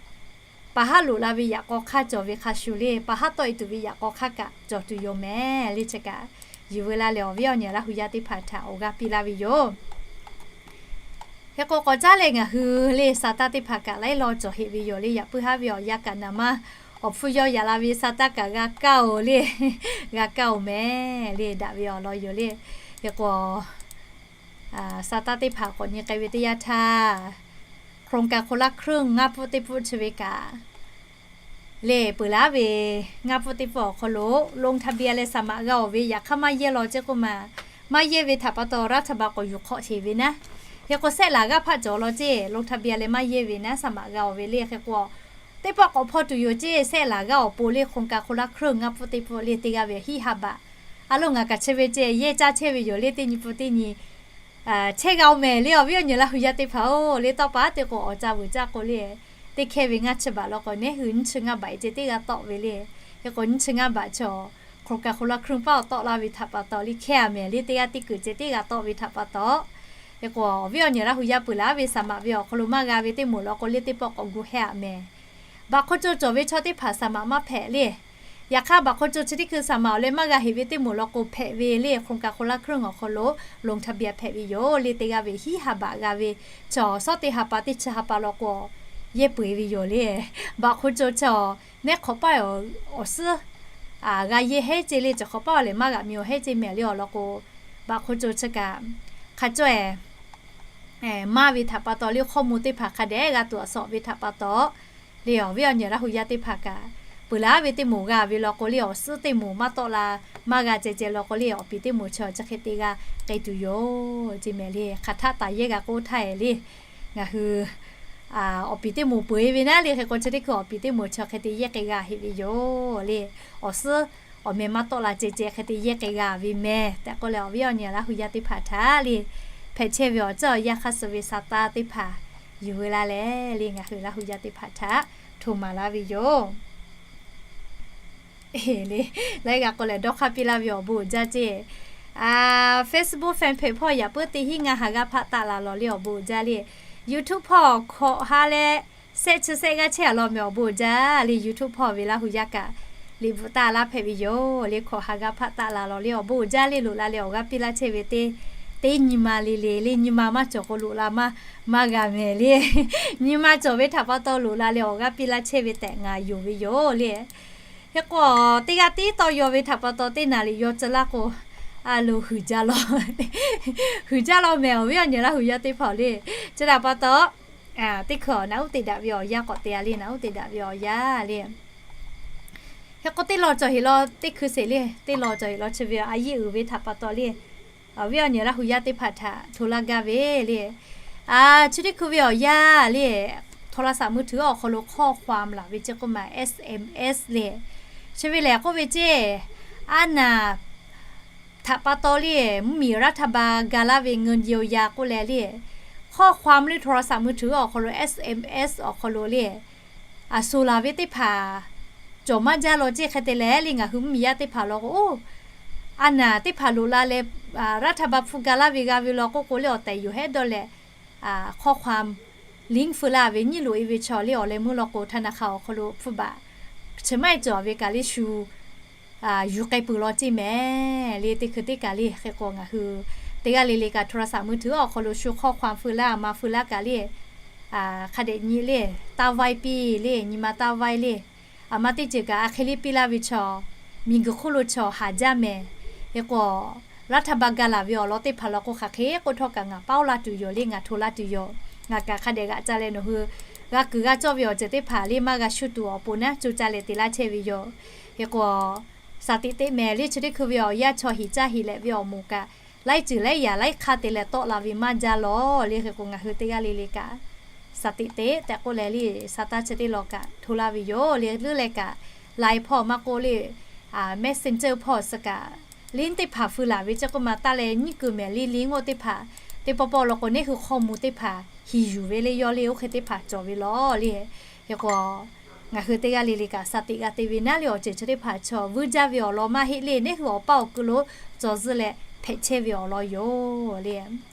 pa haˉ loꞈ la ve yaꞈ k'aw hk'aˇ cawˬ ve hk'a shuˍ le, pa haˉ tawˆ e tuˬ ve yaꞈ k'aw hk'aˇ kaꞈ cawˬ tuˬ yoˬ mehˍ le. Chi kaꞈ yuˬ veu la leh awˬ viˉ awˬ nyi Laˇ hu yaˇ teˇ hpaˍ htaꞈ awˬ g'aˇ piˇ laˇ ve yoˬ. Hk'e k'o k'awꞈ caˉ leh ngaˬ hui le sa taˇ teˇ hpaˍ kaꞈ laiˉ law cawˬ heꞈ ve yoˬ le. Yaꞈ puiˉ haˉ ve awˬ yanˇ kaꞈ naˍ maˇ awˬ hpfuhˇ yawˇ yaꞈ la ve sa taˇ kaꞈ g'a kaˇ oˬ le, g'a kaˇ oˬ mehˍ le. Daꞈ ve awˬ lawn yoˬ le. Hk'e k'o sa taˇ teˇ hpaˍ k'awꞈ nyi k'ai ve teˇ yanˇ htaˇ, โครงการคนละครึ่ง ngaˇ pfuhˆ teˇ pfuhˆ chi ve kaꞈ le peuˬ laˇ ve ngaˇ pfuhˆ teˇ pfuhˆ awˬ hk'aw lo ลงทะเบียน leh สมัคร g'a oˬ ve, yaꞈ hk'aˇ maˇ yehˇ law ceˇ k'oˆ ma, maˇ yehˇ ve htaꞈ pa taw รัฐบาล k'awꞈ yuˬ hk'awꞈ sheˍ ve naˉ. Hk'e k'o sehˆ laˬ g'aˇ hpaˆ cawˬ law ceˇ, ลงทะเบียน leh maˇ yehˇ ve naˉ สมัคร g'a oˬ ve le. Hk'e k'o teˇ pawˆ k'awꞈ hpaw tuˬ yoˬ ceˇ, sehˆ laˬ g'aˇ awˬ pon le โครงการคนละครึ่ง ngaˇ pfuhˆ teˇ pfuhˆ le teˇ g'aˇ ve hiˆ ha baꞈ. A lo ngaˬ kaꞈ chi ve ceˇ yehˇ caˇ chehˇ ve yoˬ le, teˇ nyi pun teˇ nyi chehˇ g'a oˬ mehˍ le. Awˬ viˉ awˬ nyi Laˇ hu yaˇ teˇ hpaˍ-oˬ le, tawˇ pa teˇ k'o awˬ ca vuiˬ caˇ k'o le, teˇ hkehˇ ve ngaˇ chi baꞈ law k'o, neˉ hui nyiˇ chi ngaˇ baꞈ ceˇ teˇ g'aˇ tawˆ ve le. Hk'e k'o nyiˇ chi ngaˇ ba�ð chaw โครงการคนละครึ่ง paˉ awˬ tawˆ laˇ ve htaꞈ pa taw le, hkehˇ a mehˍ le, teˇ g'aˇ teˇ kuiˬ ceˇ teˇ g'aˇ tawˆ ve htaꞈ pa taw. Hk'e k'o awˬ viˉ awˬ nyi Laˇ hu yaˇ peuˬ laˇ ve สมัคร ve awˬ hk'aw lo maˇ g'a ve teˇ moˍ law k'o le, teˇ pawˆ k'awꞈ gu hehˇ a mehˍ. Baꞈ hk'aw co cawˬ ve chaw teˇ hpaˍ สมัคร maˇ hpehꞈ le. Yaꞈ hk'aˇ baꞈ hk'aw co chi teˇ hkui สมัคร awˬ leh maˇ g'a heꞈ ve teˇ moˍ law k'o hpehꞈ ve le, โครงการคนละครึ่ง awˬ hk'aw lo ลงทะเบียน hpehꞈ ve yoˬ le. Teˇ g'aˇ ve hiˆ ha baꞈ g'a ve, chaw shawˉ teˇ ha pa teˇ chi ha pa law k'o yehˇ peu eˬ ve yoˬ le. Baꞈ hk'aw co chaw neˉ hk'awꞈ paˇ awˬ suhˉ g'a yehˇ heˉ ceˇ le, chi hk'awꞈ paˇ awˬ lehˬ maˇ g'aꞈ mi awˬ heˉ ceˇ mehˍ le awˬ lawn k'o, baꞈ hk'aw co chi kaꞈ hk'a cawˇ e maˇ ve htaꞈ pa taw le, hkawˇ mvuh teˇ hpaˍ hk'a dehꞈ g'a tuˬ awˬ suhˍ ve htaꞈ pa taw le, awˬ viˉ awˬ nyi Laˇ hu yaˇ teˇ hpaˍ kaꞈ peuˬ laˇ ve teˇ moˍ g'a ve law k'o le, awˬ suhˉ teˇ moˍ maˇ tawˆ la, maˇ g'a ceh ceh law k'o le, awˬ piˍ teˇ moˍ chi chi hk'e te g'a k'ai tuˬ yoˬ ceˇ mehˍ le. Hk'aˬ htaˆ taˍ yehˇ g'a k'oˆ htaˇ e le, ngaˬ hui awˬ piˍ teˇ moˍ peu eˬ ve naˉ le. Hk'e k'o chi teˇ hkui awˬ piˍ teˇ moˍ chi hk'e te yehˇ k'ai g'a heꞈ ve yoˬ le. Awˬ suhˉ awˬ meh maˇ tawˆ la ceh ceh hk'e te yehˇ k'ai g'a ve mehˍ tehꞈ k'oˆ leh, awˬ viˉ awˬ nyi Laˇ hu yaˇ teˇ hpaˍ htaꞈ le hpehꞈ chehˇ ve awˬ ceuˬ awˬ yanˇ hk'aˇ suh ve sa taˇ teˇ hpaˍ yuˬ ve laˇ leh le, ngaˬ hui Laˇ hu yaˇ teˇ hpaˍ htaꞈ hto maˍ laˇ ve yoˬ le. Laiˉ g'a k'oˆ leh dawˇ hk'aˇ piˇ laˇ ve awˬ bon uiˍ jaˇ ceˇ. Facebook fan page hpawˇ yaꞈ puiˉ teˇ hinˉ ngaˇ ha g'aˇ hpaˆ taˆ la lawˬ le, awˬ bon uiˍ jaˇ le. YouTube hpawˇ hkawꞈ ha leh sehˆ chi sehˆ g'aˇ chehˇ a law mehˍ, awˬ bon uiˍ jaˇ le. YouTube hpawˇ ve Laˇ hu yaˇ kaꞈ liꞈ bvuhꞈ taˍ laˇ hpehꞈ ve yoˬ le. Hkawꞈ ha g'aˇ hpaˆ taˆ la lawˬ le, awˬ bon uiˍ jaˇ le. Loꞈ la leh awˬ g'aˇ piˇ laˇ chehˇ ve teˇ, teˇ nyi ma le le le, nyi ma maˇ cawˬ k'o loꞈ la maˇ, maˇ g'a mehˍ le. Nyi ma cawˬ ve htaꞈ pa taw loꞈ la leh awˬ g'aˇ piˇ laˇ chehˇ ve tehꞈ ngaˬ yonˍ ve yoˬ le. Hk'e k'o teˇ g'aˇ tiˉ tawˇ yaw ve htaꞈ pa taw teˇ naˍ riˍ yaw tcuh laˇ k'o, a lo huiˍ jaˇ law, huiˍ jaˇ law mehˍ, awˬ viˉ awˬ nyi Laˇ hu yaˇ teˇ hpaˍ le. Chi htaꞈ pa taw teˇ hkui naꞈ uˉ te daꞈ ve awˬ yanˇ k'awꞈ te a le, naꞈ uˉ te daꞈ ve awˬ yanˇ le. Hk'e k'o teˇ law cawˬ heꞈ law teˇ hkui sheˍ le, teˇ law cawˬ heꞈ law chi ve a yeˇ uiˍ ve htaꞈ pa taw le, awˬ viˉ awˬ nyi Laˇ hu yaˇ teˇ hpaˍ htaꞈ hto laˇ gaˇ ve le. Chi teˇ hkui ve awˬ yanˇ le, โทรศัพท์มือถือ awˬ hk'aw lo ข้อความ laˬ ve ceˇ k'oˆ ma, SMS le. Chi ve lehˬ k'oˆ ve ceˇ, a naˍ htaꞈ pa taw le, mvuhˇmiˬ รัฐบาล ga laˇ ve เงินเยียวยา k'oˆ leh le, ข้อความ le โทรศัพท์มือถือ awˬ hk'aw lo, SMS awˬ hk'aw lo le, a suˍ laˬ ve teˇ hpaˍ cawˬ maˇ jaˇ law ceˇ. Hk'e te leh le ngaˬ hui mvuhˇmiˬ yaˇ teˇ hpaˍ law k'o, a naˍ teˇ hpaˍ loꞈ la leh รัฐบาล hpu ga laˇ ve g'a ve law k'oˆ k'o le, awˬ tehˬ yoˬ hehˉ dawˇ leh ข้อความ link feu laˇ ve nyiˉ loꞈ e ve chaw le awˬ leh meuˇ law k'o, ธนาคาร awˬ hk'aw lo hpu baꞈ chi maˇ heˆ cawˬ ve kaꞈ le shu yuˬ k'ai peuˬ law ceˇ mehˍ le. Teˇ hkui teˇ kaˬ le hk'e k'o ngaˬ hui teˇ g'aˇ le le kaꞈ โทรศัพท์มือถือ awˬ hk'aw lo shu ข้อความ feu laˇ a ma feu laˇ kaꞈ le, hk'a dehꞈ nyi le, taˇ vaiˇ piˇ le, nyi ma taˇ vaiˇ le. A ma teˇ ceuˬ kaꞈ a hk'e le piˇ laˇ ve chaw, miˬguiˬ hk'oˆ lo chaw haˍ jaˇ mehˍ. Hk'e k'o รัฐบาล ga laˬ ve awˬ lawn teˇ hpaˍ law k'o, hk'aˬ hk'e k'oˆ htawˇ kaꞈ ngaˬ paoˇ laˇ tuˬ yoˬ le, ngaˬ hto laˇ tuˬ yoˬ. Ngaˬ kaꞈ hk'a dehꞈ g'aꞈ ca leh nawˬ hui g'a kuiˬ g'a cawˇ ve awˬ ceuˬ teˇ hpaˍ le maˇ g'a shuˇ tuˬ awˬ pon naˉ co ca leh te laˇ chehˇ ve yoˬ. Hk'e k'o, shaˍ teꞈ teꞈ mehˍ le, chi teˇ hkui ve awˬ yanˇ chaw hiˍ caˇ hiˍ lehꞈ ve awˬ moˍ kaꞈ, laiˉ ceuˬ laiˉ yaꞈ laiˉ hk'aˇ te leh tawˆ la ve maˇ jaˇ law le. Hk'e k'o ngaˬ hui teˇ g'aˇ le le kaꞈ shaˍ teꞈ teꞈ tehꞈ k'oˆ leh le, sa taˇ chi teˇ law kaꞈ hto laˇ ve yoˬ le. Leuˉ leh kaꞈ, Line hpawˇ maˇ k'oˆ le, Messenger hpawˇ suh kaꞈ, link teˇ hpaˍ feu laˬ ve ceˇ k'oˆ ma taˇ leh nyiˉ keu mehˍ le. Link oˇ teˇ hpaˍ teˇ pawˆ pawˆ law k'o, neˉ hui hk'aw mvuh teˇ hpaˍ hiˍ yuˬ ve le, yawˇ le oˇ hk'e teˇ hpaˍ cawˬ ve law le. Hk'e k'o, ngaˬ hui teˇ g'aˇ le le kaꞈ shaˍ teꞈ g'a te ve naˉ le, awˬ ceuˬ chi teˇ hpaˍ chaw vuiˇ jaˇ ve awˬ lawn maˇ heˆ le, neˉ hui awˬ paˇ awˬ ku lo cawˬ zuhˆ leh hpehꞈ chehˇ ve awˬ lawn yoˬ le.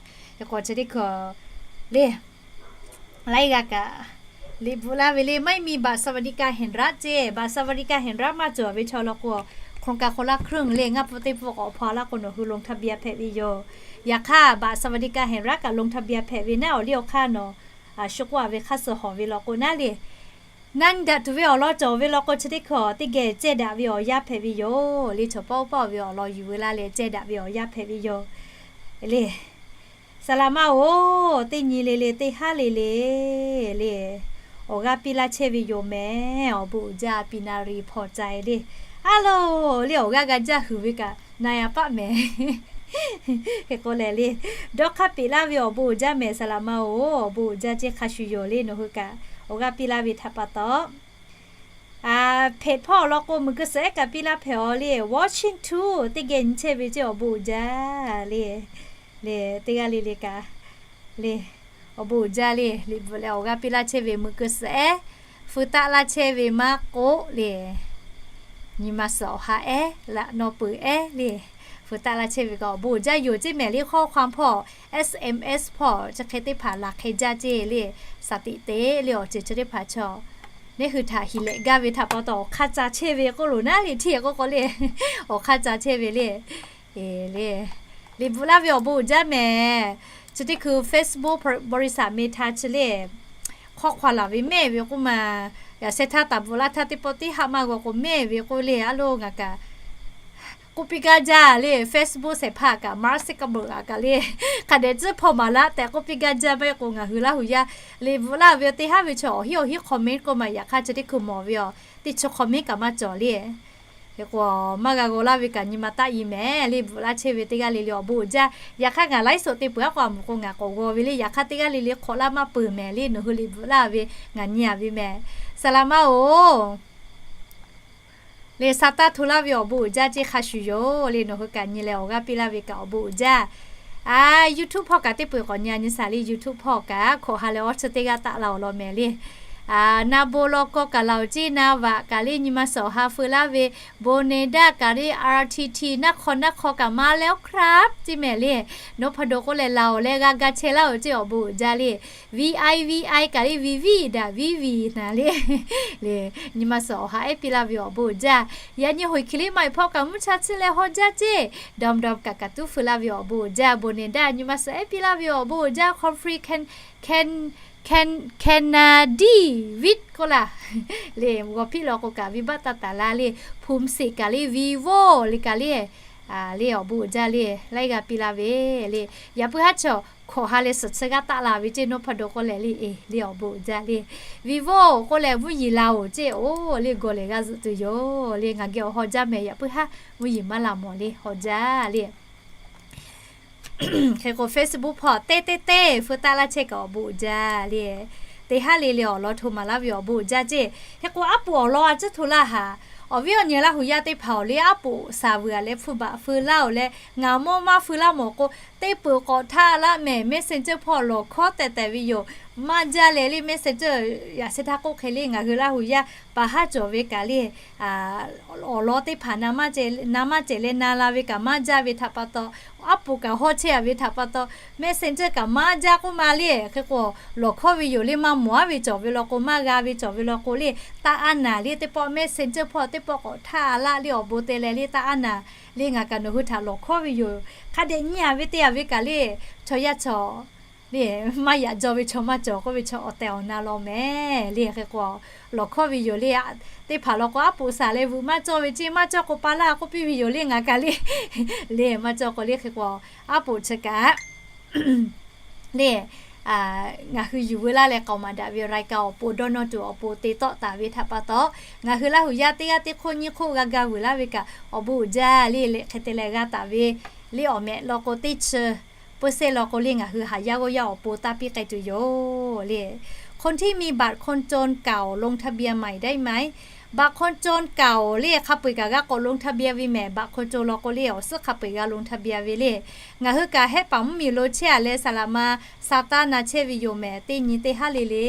Hk'e k'o chi teˇ hkui le, laiˉ g'aˇ kaꞈ liꞈ bvuhꞈ laˇ ve le, maˇ heˆ mi บัตรสวัสดิการแห่งรัฐ ceˇ, บัตรสวัสดิการแห่งรัฐ maˇ cawˬ ve chaw law k'o, โครงการคนละครึ่ง โครงการคนละครึ่ง le ngaˇ pfuhˇ teˇ pfuhˇ k'awꞈ hpaw laˇ k'o nawˬ hui ลงทะเบียน hpehꞈ ve yoˬ. Yaꞈ hk'aˇ บัตรสวัสดิการแห่งรัฐ kaꞈ ลงทะเบียน hpehꞈ ve naˉ awˬ liˇ awˬ hk'aˇ nawˬ shu k'oˆ a ve hk'aˇ suh hawˬ ve law k'o naˉ le, naˆ daꞈ tuˬ ve awˬ lawn cawˬ ve law k'o chi teˇ hkui teˇ geh cehˇ daꞈ ve awˬ yanˇ hpehꞈ ve yoˬ. Le chaw pawˆ pawˆ ve awˬ lawn yuˬ ve laˇ leh cehˇ daꞈ ve awˬ yanˇ hpehꞈ ve yoˬ. Le saˍ laˍ ma-oˬ, teˇ nyi le le teˇ haˉ le le, le awˬ g'aˇ piˇ laˇ chehˇ ve yoˬ mehˍ. Awˬ bon uiˍ jaˇ, ปริญญาตรี hpaw ca e le. A loˬ, le awˬ g'aˇ g'a jaˇ huiˬ ve kaꞈ na yaꞈ paˆ mehˍ. Hk'e k'o lehˬ le, dawˇ hk'aˇ peꞈ laˇ ve awˬ bon uiˍ jaˇ mehˍ saˍ laˍ ma-oˬ. Awˬ bon uiˍ jaˇ ceˇ hk'a shuˍ yoˬ le, nawˬ hui kaꞈ awˬ g'aˇ piˇ laˇ ve htaꞈ pa taw, hpehꞈ hpawˇ awˬ lawn k'o muiˬ keu suhˍ ehˉ kaꞈ piˇ laˇ hpehꞈ-aw le. Watching too teˇ geh nyi chehˇ ve ceˇ awˬ bon uiˍ jaˇ le. Le teˇ g'aˇ le le kaꞈ le, awˬ bon uiˍ jaˇ le. Liꞈ bvuhꞈ leh awˬ g'aˇ piˇ laˇ chehˇ ve muiˬ keu suhˍ ehˉ, feu taˆ laˇ chehˇ ve maˇ k'oˆ le, nyi ma suhˍ awˬ ha ehˉ laꞈ naw peuˬ ehˉ le, feu taˆ laˇ chehˇ ve kaꞈ awˬ bon uiˍ jaˇ yoˬ ceˇ mehˍ le. Hkawˇ hk'aw hpawˇ, S M S hpawˇ chi hk'e teˇ hpaˍ laˬ hk'e jaˇ ceˇ le. Saˍ tiꞈ te le awˬ ceuˬ chi teˇ hpaˍ chaw neˇ hui htaꞈ hiˍ lehꞈ gaˇ ve htaꞈ pa taw awˬ hk'aˇ ca chehˇ ve k'oˆ loˬ naˉ le, htiˇ k'oˆ k'o le, awˬ hk'aˇ ca chehˇ ve le. Liꞈ bvuhꞈ laˇ ve awˬ bon uiˍ jaˇ mehˍ. Chi teˇ hkui Facebook บริษัท Meta chi le hk'aw hk'aw laˬ ve mehˆ ve k'oˆ ma, yaꞈ sheh htaˇ taˍ bvuhꞈ laˇ htaˇ teˇ pawˆ teˇ haˆ maˇ g'aw k'o mehˆ ve k'oˆ le. A loˬ ngaˬ kaꞈ k'oˆ piˇ gaˇ jaˇ le. Facebook shehˍ hpaˇ kaꞈ Mark Zuckerberg a kaꞈ le, hk'a dehꞈ tcuhˉ hpaw maˍ laˇ tehꞈ k'oˆ piˇ gaˇ jaˇ maˇ heˆ k'o ngaˬ hui Laˇ huˍ yaˇ liꞈ bvuhꞈ laˇ ve teˇ haˉ ve chaw awˬ hiˉ awˬ hiˉ comment k'oˆ ma. Yaꞈ hk'aˇ chi teˇ hkui mawˬ ve yoˬ, teˇ chi comment kaꞈ maˇ cawˬ le. Hk'e k'o maˇ g'a g'aw laˇ ve kaꞈ nyi ma taˆ i mehˍ. Le bvuhꞈ laˇ chehˇ ve teˇ g'aˇ le le awˬ bon uiˍ jaˇ. Yaꞈ hk'aˇ ngaˬ laiˉ suhˍ te peuˬ aˉ k'o a moˍ k'o ngaˬ k'awꞈ g'aw ve le. Yaꞈ hk'aˇ teˇ g'aˇ le le hk'awꞈ laˇ maˇ peuˬ mehˍ le. Nawˬ hui liꞈ bvuhꞈ laˇ ve ngaˬ nyi a ve mehˍ. Saˍ laˍ ma-oˬ, le sa taˇ hto laˇ ve awˬ bon uiˍ jaˇ ceˇ hk'a shuˍ yoˬ le. Nawˬ hui kaꞈ nyi leh awˬ g'aˇ piˇ laˇ ve kaꞈ awˬ bon uiˍ jaˇ. A, YouTube hpawˇ kaꞈ teˇ peuˬ k'awꞈ nyi a nyi saˍ le. YouTube hpawˇ kaꞈ hkawꞈ ha leh awˇ chi teˇ g'aˇ taˆ la awˬ lawn mehˍ le. A, na bon law kawˇ kaꞈ laˬ oˬ ceˇ, na vaꞈ kaꞈ le nyi ma suhˍ awˬ ha feu laˇ ve, โบเนด้า kaꞈ le, R T T naˉ hk'aw naˉ hk'aw kaꞈ maˇ leh awˉ ครับ ceˇ mehˍ le. Nawˉ hpaˍ do k'oˆ leh laˬ oˬ leh g'a ga chehˇ laˇ oˬ ceˇ awˬ bon uiˍ jaˇ le. V I V I kaꞈ le, viˍ viˍ daꞈ viˍ viˍ naˍ le. Le, nyi ma suhˍ awˬ ha ehˉ piˇ laˇ ve awˬ bon uiˍ jaˇ. Yaꞈ nyi hoꞈ hkiˬ liˇ maˬ hpawˇ kaꞈ mvuhˇ cha chiˇ leh haw jaˇ ceˇ, dawˇ dawˇ kaꞈ kaꞈ tuˉ feu laˇ ve awˬ bon uiˍ jaˇ. โบเนด้า nyi ma suhˍ ehˉ piˇ laˇ ve awˬ bon uiˍ jaˇ. Country Can, Can, Can, Canada Vic k'oˆ laˇ. Le, g'aw hpiˆ law k'o kaꞈ viˇ baˆ taˇ taˍ laˇ le. Hpu mseˍ kaꞈ le, Vivo le kaꞈ le, le awˬ bon uiˍ jaˇ le, laiˉ g'aˇ piˇ laˇ ve le. Yaꞈ puiˉ haˉ chaw hkawꞈ ha leh suhˍ chi g'aˇ taˆ la ve ceˇ, nawˉ hpaˍ do k'oˆ leh le, e le awˬ bon uiˍ jaˇ le. Vivo k'oˆ leh mvuhˇ yeˬ la oˬ ceˇ, oˬ le gawˬ lehˬ g'a zuhꞈ tuˬ yoˬ le. Ngaˬ geh awˬ haw jaˇ mehˍ. Yaꞈ puiˉ haˉ mvuhˇ yeˬ maˇ la mawˬ le, haw jaˇ le. Hk'e k'o Facebook hpawˇ teˇ teˇ teˇ feu taˆ laˇ chehˇ kaꞈ awˬ bon uiˍ jaˇ le. Teˇ haˉ le le awˬ lawn hto maˍ laˇ ve awˬ bon uiˍ jaˇ ceˇ. Hk'e k'o aˉ poꞈ awˬ lawn a ciˉ hto laˇ haꞈ. Awˬ viˉ awˬ nyi Laˇ huˍ yaˇ teˇ hpaˍ awˬ le aˉ poꞈ shaˍ vuiˬ a leh hpfuhˇ baꞈ feu laˇ oˬ leh ngaˬ mawˇ maˇ feu laˇ mawˬ k'o, teˇ peuˬ k'awꞈ htaˇ laˇ mehˍ. Messenger hpawˇ lawˬ hkawˉ tehˬ tehˬ ve yoˬ. Maˇ jaˇ leh le Messenger yaꞈ sheh htaˇ k'oˆ hk'e le ngaˬ hui Laˇ huˍ yaˇ pa haˉ cawˬ ve kaꞈ le, awˬ lawn teˇ hpaˍ na maˇ cehˬ leh na la ve kaꞈ maˇ jaˇ ve htaꞈ pa taw, aˉ poꞈ kaꞈ hawˇ chehˇ a ve htaꞈ pa taw, Messenger kaꞈ maˇ jaˇ k'oˆ ma le. Hk'e k'o lawˬ hkawˉ ve yoˬ le, maˇ mawˬ aˉ ve cawˬ ve law k'o, maˇ g'a ve cawˬ ve law k'o le, taˇ aˉ naˍ le teˇ pawˆ Messenger hpawˇ teˇ pawˆ k'awꞈ htaˇ laˇ le awˬ bon te leh le taˇ aˉ naˍ le ngaˬ kaꞈ nawˬ hui htaꞈ lawˬ hkawˉ ve yoˬ. Hk'a dehꞈ nyi a ve te a ve kaꞈ le, chaw yaˇ chaw le maˇ yaꞈ jaw ve chaw maˇ cawˬ k'oˆ ve chaw awˬ tehˬ awˬ na law mehˍ le. Hk'e k'o lawˬ hkawˉ ve yoˬ le. Teˇ hpaˍ law k'o aˉ poꞈ shaˍ leh vuiˬ maˇ cawˇ ve ceˇ, maˇ cawˇ k'o pa laˇ k'oˆ piˇ ve yoˬ le ngaˬ kaꞈ le. Le maˇ cawˇ k'o le hk'e k'o aˉ poꞈ chi kaꞈ le ngaˬ hui yuˬ veu laˇ leh k'aoˍ maˍ daꞈ ve รายการ awˬ pon dawˇ nawˇ tuˬ awˬ pon te tawˆ taˍ ve htaꞈ pa taw, ngaˬ hui Laˇ huˍ yaˇ teˇ g'aˇ teˇ hk'oˆ nyiˇ hk'oˆ g'a ga vuiˬ laˇ ve kaꞈ awˬ bon uiˍ jaˇ le. Leh hk'e te leh g'a taˍ ve le awˬ mehꞈ law k'o teˇ chi peuˬ sehˉ law k'o le ngaˬ hui haˍ yaˇ g'awˇ yaˇ awˬ pon taˇ piˇ k'ai tuˬ yoˬ le. คนที่มีบัตรคนจนเก่า ลงทะเบียนใหม่ได้ไหม บัตรคนจนเก่า le hk'a peu-eˬ kaꞈ g'a k'awꞈ ลงทะเบียน ve mehˍ. บัตรคนจน law k'o le awˬ suhˉ hk'a peu-eˬ g'a ลงทะเบียน ve le. Ngaˬ hui kaꞈ แฮปปี้ mvuhˇmiˬ lo chehˇ a leh saˍ laˍ ma sa taˇ na chehˇ ve yoˬ mehˍ. Teˇ nyi teˇ haˉ le le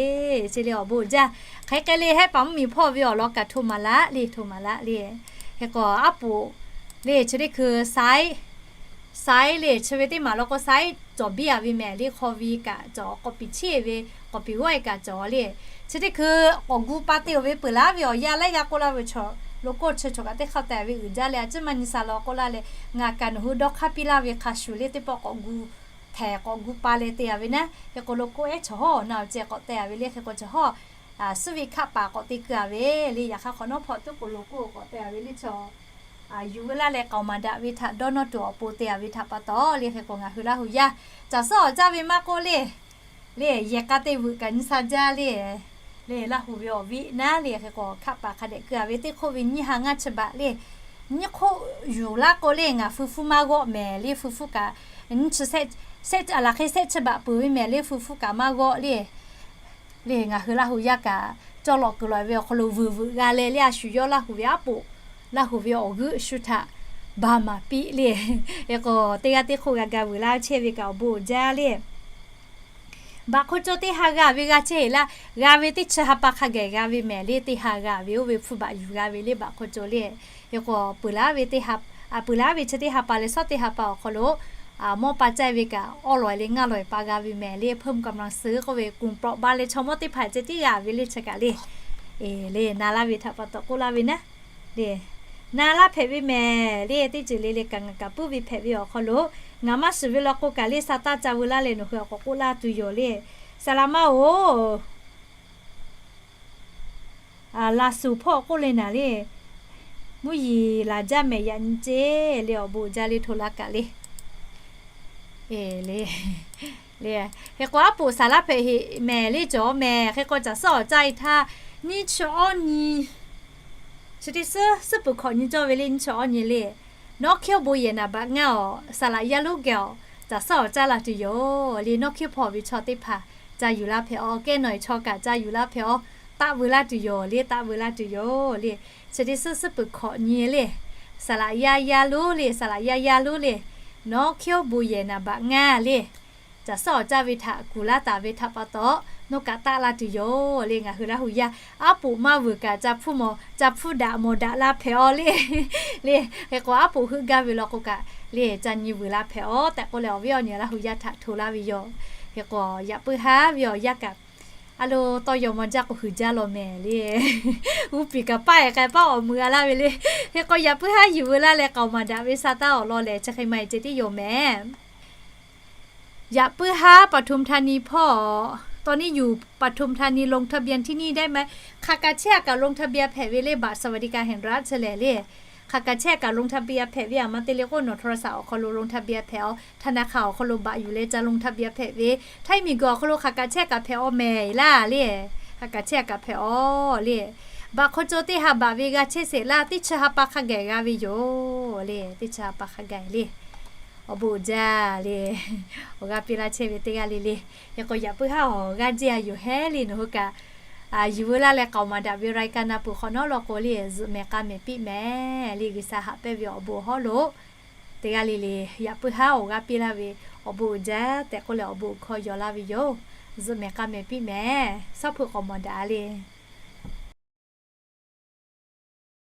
chi le awˬ bon uiˍ jaˇ. Hk'e k'ai le แฮปปี้ mvuhˇmiˬ hpawˇ ve awˬ lawn kaꞈ hto maˍ laˇ le, hto maˍ laˇ le. Hk'e k'o aˉ poꞈ le chi teˇ hkui saiˉ saiˉ le chi ve teˇ maˬ law k'o saiˉ cawˬ biˇ a ve mehˍ le. Hk'aw ve kaꞈ cawˬ, k'awꞈ piˍ cheˇ ve, k'awꞈ piˍ g'awˇ e kaꞈ cawˬ le. Chi teˇ hkui k'awꞈ gu pa te oˬ ve peuˬ laˇ ve awˬ yanˇ laiˉ g'aˇ k'oˆ laˇ ve chaw logo chi chaw kaꞈ teˇ hk'aˇ teh ve uiˍ jaˇ leh, a ciˉ maˇ nyi sha law k'oˆ laˇ leh, ngaˬ kaꞈ nawˬ hui dawˇ hk'aˇ piˇ laˇ ve hk'a shuˍ le, teˇ pawˆ k'awꞈ gu hpehꞈ k'awꞈ gu pa leh te a ve naˉ. Hk'e k'o logo ehˉ chaw hawˉ na ve ceh k'awꞈ teh a ve le. Hk'e k'o chaw hawˉ suhˉ ve hkaˆ paˍ k'awꞈ te keu a ve le. Yaꞈ hk'aˇ hk'awꞈ nawˉ hpawˇ tuˉ k'o logo k'awꞈ teh a ve le chaw yuˬ veu laˇ leh k'aoˍ maˍ daꞈ ve htaꞈ dawˇ nawˇ tuˬ awˬ pon te a ve htaꞈ pa taw le. Hk'e k'o ngaˬ hui Laˇ hu yaˇ caˬ suhˉ awˬ caˇ ve maˇ k'oˆ le, le yehˬ k'a te veuꞈ kaꞈ nyi sha jaˇ le. Le Laˇ hu ve awˬ viˉ naˉ le. Hk'e k'o hkaˆ paˍ hk'a dehꞈ keu a ve teˇ hk'oˆ ve nyiˇ ha ngaˇ chi baꞈ le. Nyiˇ hk'oˆ yuˬ laˇ k'o le ngaˬ feu hpfuhˇ maˇ g'awˆ mehˍ le. Feu hpfuhˇ kaꞈ nyiˇ chi shehˆ, laˬ hk'e shehˆ chi baꞈ peuˬ ve mehˍ le. Feu hpfuhˇ kaꞈ maˇ g'awˆ le. Le ngaˬ hui Laˇ hu yaˇ kaꞈ cawˇ lawꞈ kuiˬ lawꞈ ve awˬ hk'aw lo vuiˬ vuiˬ g'a leh le, a shu yawˇ Laˇ hu ve aˉ poꞈ, Laˇ hu ve awˬ g'euˆ shu htaꞈ ba maˍ piˇ le. Hk'e k'o teˇ g'aˇ teˇ hk'oˆ g'a ga vuiˬ laˇ chehˇ ve kaꞈ awˬ bon uiˍ jaˇ le. Baꞈ hk'oˆ caw teˇ ha g'a ve g'a chehˇ heˍ laˇ. G'a ve teˇ chi ha pa hk'a gaˬ g'a ve mehˍ le. Teˇ ha g'a ve oˇ ve hpfuhˇ baꞈ yuˬ g'a ve le baꞈ hk'oˆ caw le. Hk'e k'o peuˬ laˇ ve teˇ ha, peuˬ laˇ ve chi teˇ ha pa leh shawˉ teˇ ha pa awˬ hk'aw lo mawˇ pa caiˇ ve kaꞈ awˇ lawˬ leh ngaˇ lawˬ pa g'a ve mehˍ le. เพิ่มกำลังซื้อ k'oˆ ve กลุ่มเปราะบาง leh chaw mawˇ teˇ hpaˍ ceh tiˉ g'a ve le chi kaꞈ le. Le na laˇ ve htaꞈ pa taw k'oˆ laˇ ve naˉ. Le na laˇ hpehꞈ ve mehˍ le. Teˇ ceuˬ le le kaꞈ ngaˬ kaꞈ puiˉ ve hpehꞈ ve awˬ hk'aw lo ngaˬ maˇ shiˍ ve law k'o kaꞈ le sa taˇ ca veu laˇ leh nawˬ hui awˬ k'awꞈ k'oˆ laˇ tuˬ yoˬ le. Saˍ laꞈ maˇ oˬ, laꞈ suˍ hpawˇ k'oˆ le naˍ le. Mvuhˇ yeˬ laˬ jaˇ mehˍ yaꞈ nyi ceh le awˬ bon uiˍ jaˇ le hto laˇ kaꞈ le. Le, le, hk'e k'o aˉ poꞈ saˍ laˇ hpehꞈ heꞈ mehˍ le cawˬ mehˍ. Hk'e k'o caˬ suhˉ awˬ caˇ e htaˇ nyiˇ chi awˇ nyi chi teˇ suhˉ suhˉ peuˬ hkawꞈ nyi cawˇ ve le. Nyiˇ chi awˇ nyi le. Nawˉ hkiˉ oˇ bon yehˬ naˍ baꞈ ngaˇ awˬ saˍ laꞈ yaˇ lonˉ geh awˬ caˬ suhˉ awˬ caˇ la tuˬ yoˬ le. Nawˉ hkiˉ hpawˇ ve chaw teˇ hpaˍ ca yuˬ laˇ hpehꞈ aw. Kehˉ nawˬ e chaw kaꞈ ca yuˬ laˇ hpehꞈ aw. Taˆ veu laˇ tuˬ yoˬ le. Taˆ veu laˇ tuˬ yoˬ le. Chi teˇ suhˉ suhˉ peuˬ hkawꞈ nyi le. Saˍ laꞈ yaˇ yaˇ lonˉ le. Saˍ laꞈ yaˇ yaˇ lonˉ le. Nawˉ hkiˉ oˇ bon yehˬ naˍ baꞈ ngaˇ le. Caˬ suhˉ awˬ caˇ ve htaꞈ kuˬ laˇ taˍ ve htaꞈ pa taw nawˉ kaꞈ taˆ la tuˬ yoˬ le. Ngaˬ hui Laˇ hu yaˇ aˉ poꞈ maˇ vuiˬ kaꞈ ca hpfuhˇ mawˬ ca hpfuhˇ daꞈ mawˬ daꞈ la hpehꞈ aw le. Le, hk'e k'o aˉ poꞈ heuˆ gaˇ ve law k'o kaꞈ le ca nyi vuiˬ la hpehꞈ aw tehꞈ k'oˆ leh awˬ viˉ awˬ nyi Laˇ hu yaˇ htaꞈ hto laˇ ve yoˬ. Hk'e k'o yaꞈ puiˉ haˉ ve awˬ yaˇ kaꞈ a lo tawˇ yaw maw jaˇ k'o huiˬ jaˇ law mehˍ le. G'uˇ piˍ kaꞈ paˇ e k'ai paˇ awˬ mui a laˇ ve le. Hk'e k'o yaꞈ puiˉ haˉ yuˬ veu laˇ leh k'aoˍ maˍ daꞈ ve sa taˇ awˬ lawn lehˬ chi hk'e ma e ceh tiˉ yoˬ mehˍ. Yaꞈ puiˉ haˉ ปทุมธานี hpawˇ, tawˇ neˇ yuˬ ปทุมธานี ลงทะเบียนที่นี่ได้ไหม hk'aˬ kaꞈ chehˇ a kaꞈ ลงทะเบียน hpehꞈ ve le. Baꞈ สวัสดิการแห่งรัฐ chi lehˬ le. Hk'aˬ kaꞈ chehˇ a kaꞈ ลงทะเบียน hpehꞈ ve a ma te le k'o nawˬ โทรศัพท์ awˬ hk'aw lo ลงทะเบียน hpehꞈ aw. ธนาคาร awˬ hk'aw lo baꞈ yuˬ leh ca ลงทะเบียน hpehꞈ ve. Htaiˇ miˬguiˬ awˬ hk'aw lo hk'aˬ kaꞈ chehˇ a kaꞈ hpehꞈ aw mehˍ laˇ le. Hk'aˬ kaꞈ chehˇ a kaꞈ hpehꞈ aw le. Baꞈ hk'aw caw teˇ ha baꞈ ve g'a chehˇ sheˍ laˇ. Teˇ chi ha pa hk'a gaˬ g'a ve yoˬ le. Teˇ chi ha pa hk'a gaˬ le. Awˬ bon uiˍ jaˇ le. Awˬ g'aˇ piˇ laˇ chehˇ ve teˇ g'aˇ le le. Hk'e k'o yaꞈ puiˉ haˉ awˬ g'aˇ jeˇ a yoˬ hehˉ le nawˬ hui kaꞈ yuˬ veu laˇ leh k'aoˍ maˍ daꞈ ve รายการ na peuˬ hk'awꞈ nawˉ law k'o le zuhꞈ mehˍ k'a mehˍ piˇ mehˍ le. G'uiˬsha haꞈ pehnˇ ve awˬ bon hawˉ lo teˇ g'aˇ le le. Yaꞈ puiˉ haˉ awˬ g'aˇ piˇ laˇ ve awˬ bon uiˍ jaˇ tehꞈ k'oˆ leh awˬ bon hkawˇ yaw laˇ ve yoˬ. Zuhꞈ mehˍ k'a mehˍ piˇ mehˍ. Shaˉ hpu k'aoˍ maˍ daꞈ le.